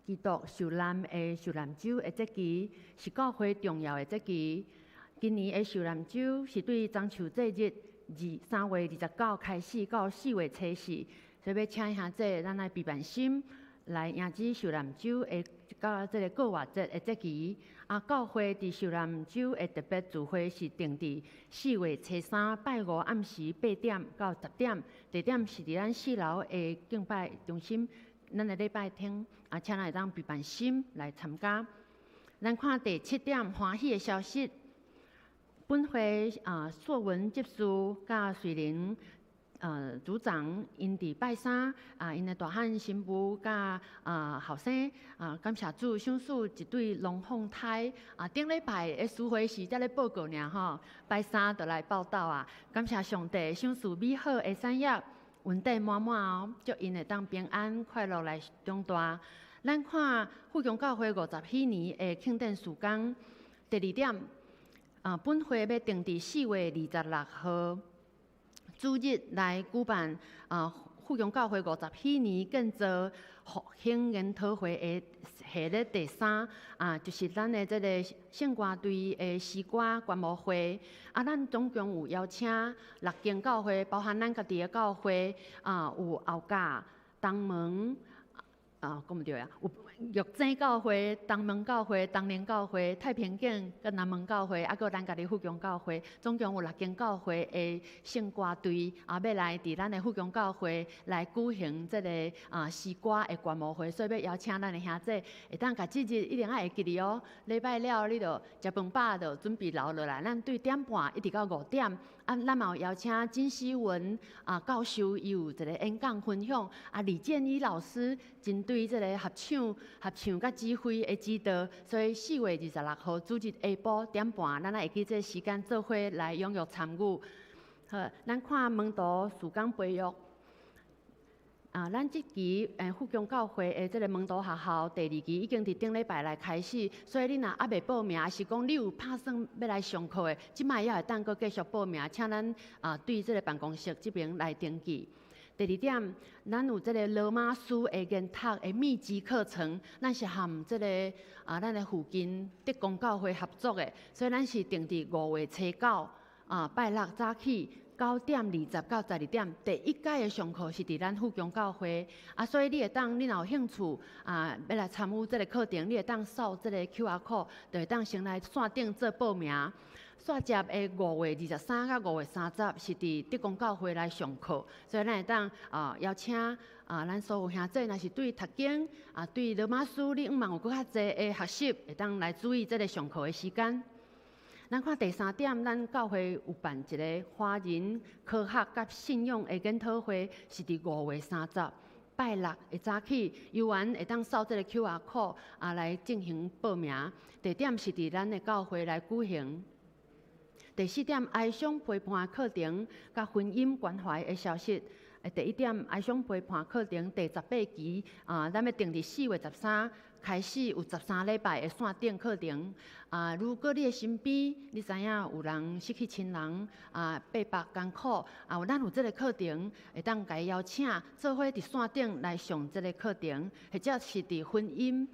基督受难的受难周的节期，是教会重要的节期。今年的受难周是对中秋节日3月29开始到4月初四，所以欲请兄弟咱来备办心来迎接受难周的到这个过活节的节期。啊，教会伫受难周的特别聚会是定伫4月初三拜五暗时8点到10点，地点是伫咱四楼的敬拜中心，咱的礼拜厅。啊，请咱会当备办心来参加。咱看第七点，欢喜的消息。本会啊，硕文执事佮瑞玲组长𪜶伫拜三啊，𪜶的大汉新妇佮后生啊，感谢主赏赐一对龙凤胎啊。顶礼拜的司会是才咧报告尔吼，拜三就来报到啊。感谢上帝赏赐美好的产业，稳定满满哦，祝𪜶会当平安快乐来长大。咱看富强教会50禧年的庆典事工，第二点啊，本会欲定伫4月26号。主日来举办啊，富强教会50禧年建造复兴研讨会的系列第三啊，就是咱的这个圣歌队的诗歌观摩会。啊，咱总共有邀请六间教会，包含咱家己的教会啊，有后甲、东门啊，讲毋对啊，有玉井教会、东门教会、东宁教会、太平景佮南门教会，啊，阁咱家己富强教会，总共有六间教会的圣歌队啊，欲来伫咱的富强教会来举行这个诗歌的观摩会，所以欲邀请咱的兄弟，会当共这日一定爱会记得哦。礼拜了，你就食饭饱就准备留落来，咱对点半一直到5点。啊，咱嘛有邀请金希文教授，伊有一个演讲分享。啊，李建一老师针对这个合唱、合唱佮指挥的指导，所以4月26号主日下晡点半，咱会记这个时间做伙来踊跃参与。好，咱看门徒事工培育。啊，咱这期富强教会的这个门徒学校第二期已经伫顶礼拜来开始，所以你若犹未报名，抑是讲你有拍算欲来上课的，这摆犹会当阁继续报名，请咱对这个办公室这边来登记。第二点，咱有这个罗马书的研读的密集课程，咱是和这个咱的附近德公教会合作的，所以咱是定伫5月初9拜六早起9点20到12点，第一届的上课是伫咱富强教会啊，所以你会当，你若有兴趣啊，欲来参与这个课程，你会当扫这个 QR code，就会当先来线顶做报名。煞接的5月23佮5月30是伫德公教会来上课，所以咱会当邀请咱所有兄弟，若是对读经啊，对罗马书，你向望有阁较济的学习，会当来注意这个上课的时间。咱看第三点，咱教会有办一个华人科学佮信仰的研讨会，是伫5月30拜六的早起，犹原会当扫这个 QR code 来进行报名。地点是伫咱的教会来举行。第四点，哀伤陪伴课程佮婚姻关怀的消息。第一点，哀伤陪伴课程第18期啊，咱欲定伫4月13开始，有13礼拜的线顶课程。啊，如果你的身边，你知影有人失去亲人啊，伯伯艰苦啊，咱有这个课程，会当共伊邀请做伙伫线顶来上这个课程，或者是伫婚姻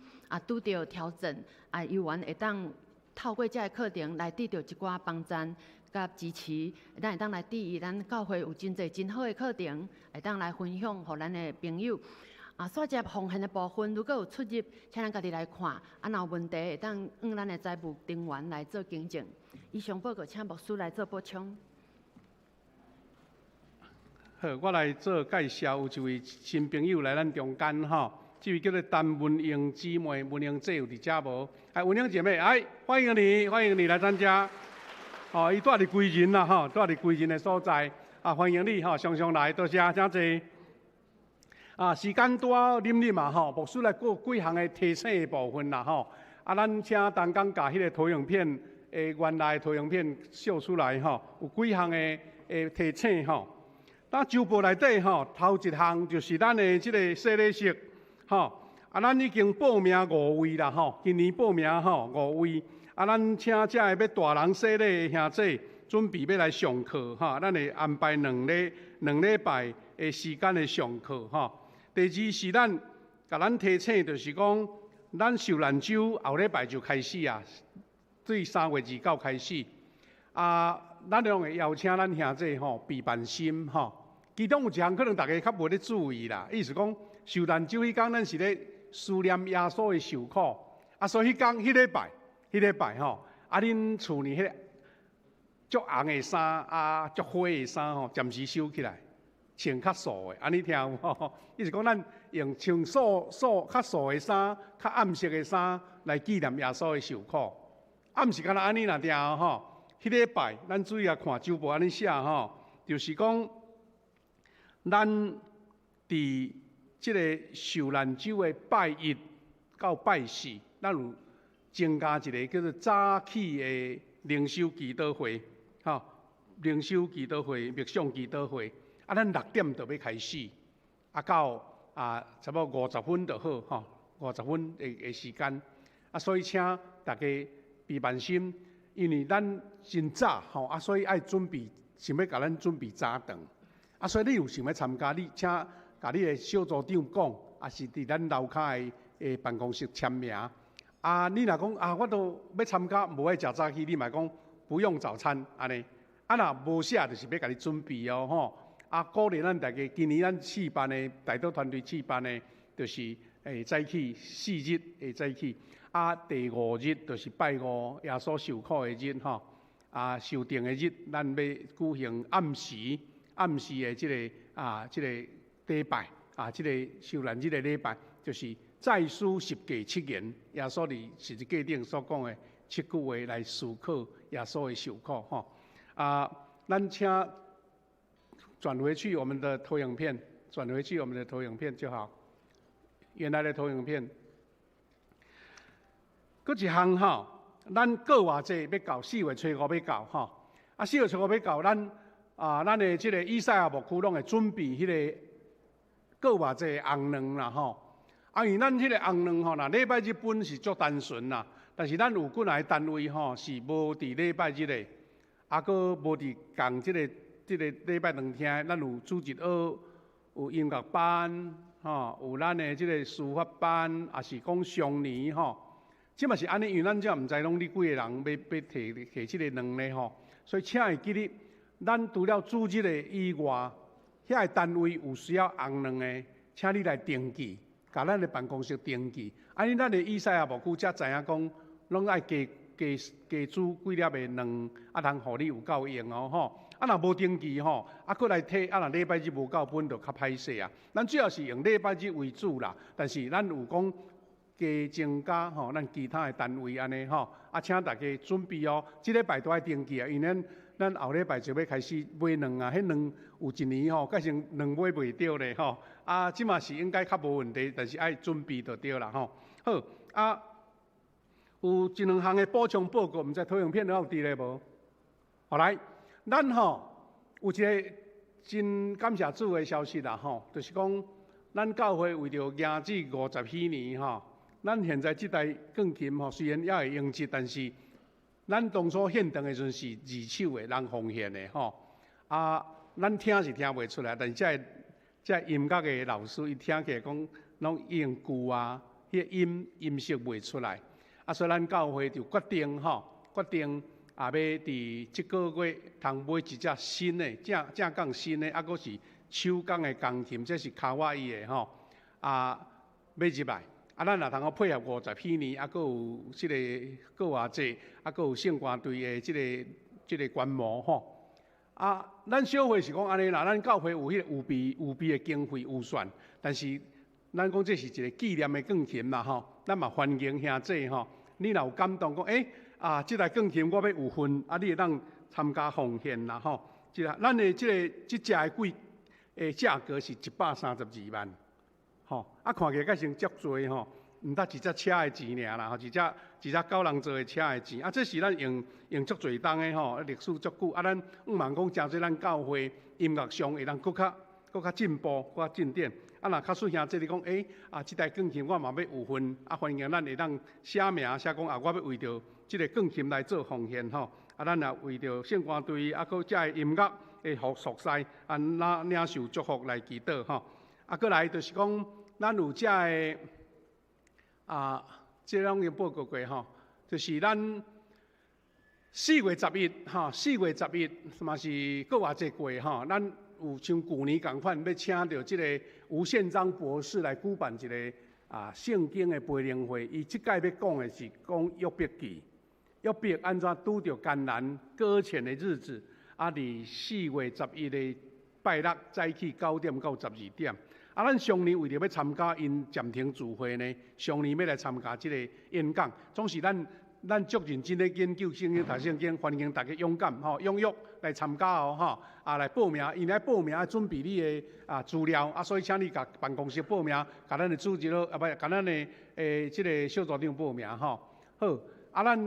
拄著调整啊，犹原会当透过这个课程来得到一寡帮助佮支持，咱会当来注意，咱教会有真济真好的课程，会当来分享予咱的朋友。啊，煞接奉献的部分，如果有出入，请咱家己来看。啊，若有问题，会当向咱的财务人员来做更正。以上报告，请牧师来做补充。好，我来做介绍，有一位新朋友来咱中间吼，这位叫做陈文英姊妹，文英姐有伫遮无？哎，文英姐妹，哎，欢迎你，欢迎你来参加。哦，伊住伫归仁啦，吼，住伫归仁的所在，啊，欢迎你吼，常常来，多谢，请坐。啊，时间拄好啉啉嘛吼，牧师来过几项的提醒的部分啦吼。啊，咱请陈工共彼个投影片的原来投影片秀出来吼，有几项的提醒吼。咱周报内底吼，头一项就是咱的这个洗礼式吼。啊，咱已经报名五位啦吼，今年报名吼五位。啊，咱请遮个欲大人洗礼的兄弟准备欲来上课吼，咱会安排两礼拜的时间的上课吼。第二是咱共咱提醒，就是讲，咱受难周后礼拜就开始啊，对3月29开始。啊，咱拢会邀请咱兄弟吼备万心吼。其中有一项可能大家较无咧注意啦，意思讲受难周彼工咱是咧思念耶稣的受苦，啊，所以彼工彼礼拜，彼礼拜吼，啊，恁厝里彼个足红的衫啊，足火的衫吼，暂时收起来。穿较素的，按呢听有无？意思讲，咱用穿素素较素的衫、较暗色的衫来纪念耶稣的受苦。啊，毋是干焦按呢尔定吼。彼礼拜，咱注意啊，看周报按呢写吼，就是讲，咱伫这个受难周的拜一到拜四，咱有增加一个叫做早起的灵修祈祷会，吼，灵修祈祷会、默想祈祷会。啊，咱6点就欲开始，啊，到差不多五十分就好吼，五十分的时间。啊，所以请大家备万心，因为咱真早吼，啊，所以爱准备，想欲共咱准备早顿。啊，所以你有想欲参加，你请共你的小組長講，抑是佇咱樓跤的辦公室簽名。啊，你若講啊，我都欲參加，無愛食早起，你嘛講不用早餐按呢。啊，若無寫，就是欲共你準備哦，吼。啊，鼓勵咱大家，今年咱試辦的代禱團隊試辦的，就是會早起四日會早起。啊，第五日就是拜五，耶穌受苦的日吼。啊，受釘的日，咱欲舉行暗時暗時的這个啊，這个禮拜啊，這个受難日的禮拜，就是再思十架七言，耶穌佇十字架頂所講的七句話來思考耶穌的受苦吼。啊，咱請轉回去我們的投影片，轉回去我們的投影片就好。原來的投影片。閣一項吼，咱過活節欲到，四月初五欲到吼。啊，四月初五欲到，咱啊，咱的這个以賽亞牧區攏會準備彼个過活節的紅卵啦吼。啊，因為咱彼个紅卵吼，若禮拜日分是足單純啦，但是咱有幾若个單位吼是無佇禮拜日的，啊，閣無佇仝這个這个禮拜堂聽，咱有主日學，有音樂班，吼，有咱的這个書法班，抑是講雙年吼。這嘛是按呢，因為咱這毋知攏你幾个人欲欲提提這个卵咧吼，所以請會記得，咱除了主日的以外，遐个單位有需要紅卵的，請你來登記，共咱的辦公室登記。按呢，咱的以賽亞牧區才知影講，攏愛加加加煮幾粒的卵，啊，通予你有夠用哦吼。啊，若無登記吼，啊，閣來提，啊，若禮拜日無夠分，就較歹勢啊。咱主要是用禮拜日為主啦，但是咱有講。加增加吼，咱其他的單位按呢吼，啊，請大家準備哦。這禮拜都愛登記啊，因為咱咱後禮拜就欲開始買卵啊，彼卵有一年吼，改成卵買袂著咧吼。啊，這馬是應該較無問題，但是愛準備就對啦吼。好，啊，有一兩項的補充報告，毋知投影片有佇咧無？好來，咱吼有一个真感謝主的消息啦吼，就是講咱教會為著迎這五十禧年吼。咱現在這台鋼琴吼，雖然猶會用得，但是咱當初獻堂的時陣是二手的，人奉獻的吼。啊，咱聽是聽袂出來，但是這个這個音樂的老師伊聽起來講，攏已經舊啊，彼个音音色袂出來。啊，所以咱教會就決定吼，決定啊，欲佇這个月通買一隻新的，正正仝新的，啊，閣是手工的鋼琴，這是卡哇伊的吼，啊，買入來。啊，咱若通好配合五十禧年，啊，閣有這个過活節，啊，閣有聖歌隊的這个這个觀摩吼。啊，咱小會是講按呢啦，咱教會有彼个預備預備的經費預算，但是咱講這是一个紀念的鋼琴啦吼，咱嘛歡迎兄弟吼，你若有感動講，欸，啊，這台鋼琴我欲有份，啊，你會當參加奉獻啦吼。這个咱的這个這隻的貴的價格是132萬。吼，啊，看起來閣成足濟吼，毋但一隻車的錢爾啦，吼，一隻一隻九人座的車的錢，啊，這是咱用用足濟冬的吼，歷史足久，啊，咱向望講，誠濟咱教會音樂上會當閣較閣較進步，閣較進展。啊，若假使兄弟你講，欸，啊，這台鋼琴我嘛欲有份，啊，歡迎咱會當寫名寫講，啊，我欲為著這个鋼琴來做奉獻吼，啊，咱也為著聖歌隊，啊，閣這个音樂的服侍，啊，咱領受祝福來祈禱吼。啊，閣來就是講，咱有這个啊，這攏已經報告過吼，就是咱四月十一吼，四月十一嘛是過活節過吼，咱有像舊年仝款，欲請著這个吳憲章博士來舉辦一个啊聖經的培靈會。伊這擺欲講的是講約伯記，約伯按怎拄著艱難擱淺的日子，啊，佇四月十一的拜六早起9點到12點。啊，咱上年為著欲參加𪜶暫停聚會呢，上年欲來參加這个演講，總是咱咱足認真咧研究聖經、讀聖經，歡迎大家勇敢吼，踴躍來參加哦吼，啊來報名，𪜶來報名愛準備你的啊資料，啊所以請你共辦公室報名，共咱的主日啊不，共咱的欸這个小組長報名吼。好，啊咱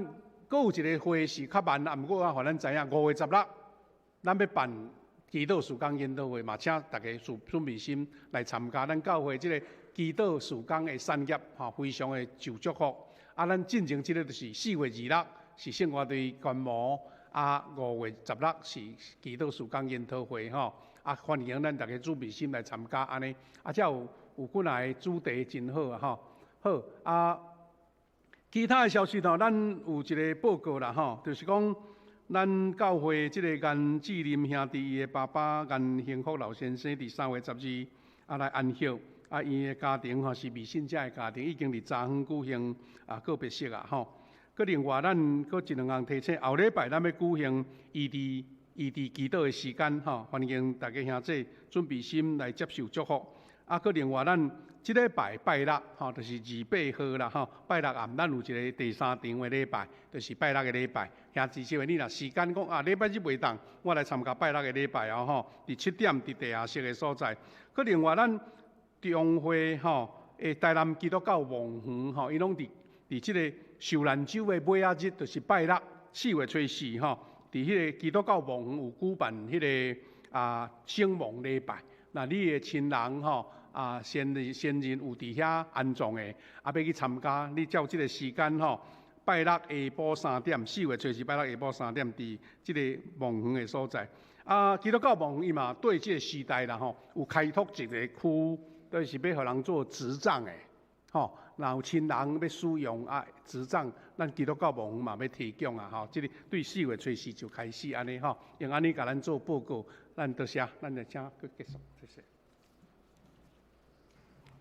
閣有一个會是較慢啊，毋過我予咱知影，5月16，咱欲辦祈禱事工研討會嘛，請大家準準備心來參加。咱教會這个祈禱事工的產業吼，非常的受祝福。啊，咱進前這个就是4月26是聖歌隊觀摩，啊，5月16是祈禱事工研討會吼。啊，歡迎咱逐家準備心來參加按呢，啊，才有幾若个主題真好啊吼。好啊，其他的消息吼，咱有一个報告啦吼，就是講咱教會這個顏志林兄弟伊的爸爸顏興福老先生佇3月12啊來安息，啊，伊的家庭吼是未信者的家庭，已經佇昨昏舉行啊告別式啊吼。閣另外，咱閣一兩項提醒，後禮拜咱欲舉行醫治祈禱的時間吼，歡迎大家兄弟準備心來接受祝福。啊，閣另外，咱這禮拜拜六吼，就是28號啦吼，拜六暗咱有一個第三場的禮拜，就是拜六的禮拜。兄弟姊妹，你若時間講啊，禮拜日袂當，我來參加拜六的禮拜哦吼，佇7點佇地下室的所在。閣另外，咱中會吼，台南基督教望園吼，伊攏佇這個受難週的尾仔日，就是拜六4月初四吼，佇彼個基督教望園有舉辦彼個啊聖亡禮拜。那你的親人吼啊先人有佇遐安葬的，啊欲去參加，你照這個時間吼，拜六下晡3點，4月初四拜六下晡3點，佇這個望園的所在。啊，基督教望園伊嘛對這個時代啦吼，有開拓一個區，就是欲予人做植葬的，吼。若有親人欲使用啊，植葬，咱基督教望園嘛欲提供啊，吼，這個對4月初四就開始按呢吼，用按呢共咱做報告，咱多謝，咱就請閣結束，謝謝。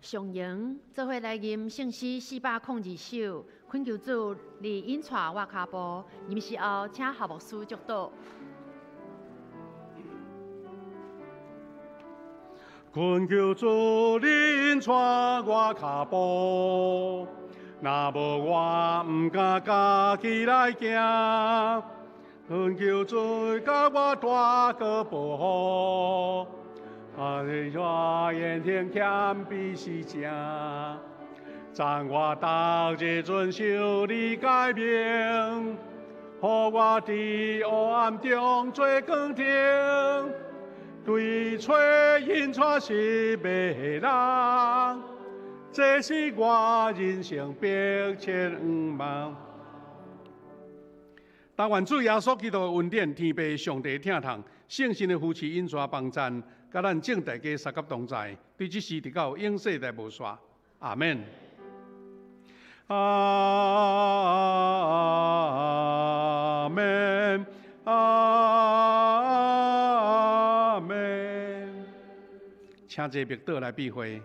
上榮做伙來吟聖詩402首，懇求主你引帶我跤步，吟詩後請何牧師祝禱。懇求主你引帶我跤步，若無我毋敢家己來行。懇求主佮我大個保護，啊，你我言聽謙卑是正，讚我逐日遵守你誡命，予我佇黑暗中做光灯。對揣引帶失迷的人，這是我人生迫切願望。但願主耶穌基督的恩典、天父上帝疼痛、聖神的扶持、引帶幫贊，佮咱眾大家相佮同在，對這時直到永世代無煞。阿們。阿們，阿們。請坐默禱來閉會。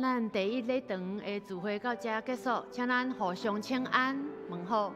咱第一禮堂的聚會到這結束，請咱互相請安，問好。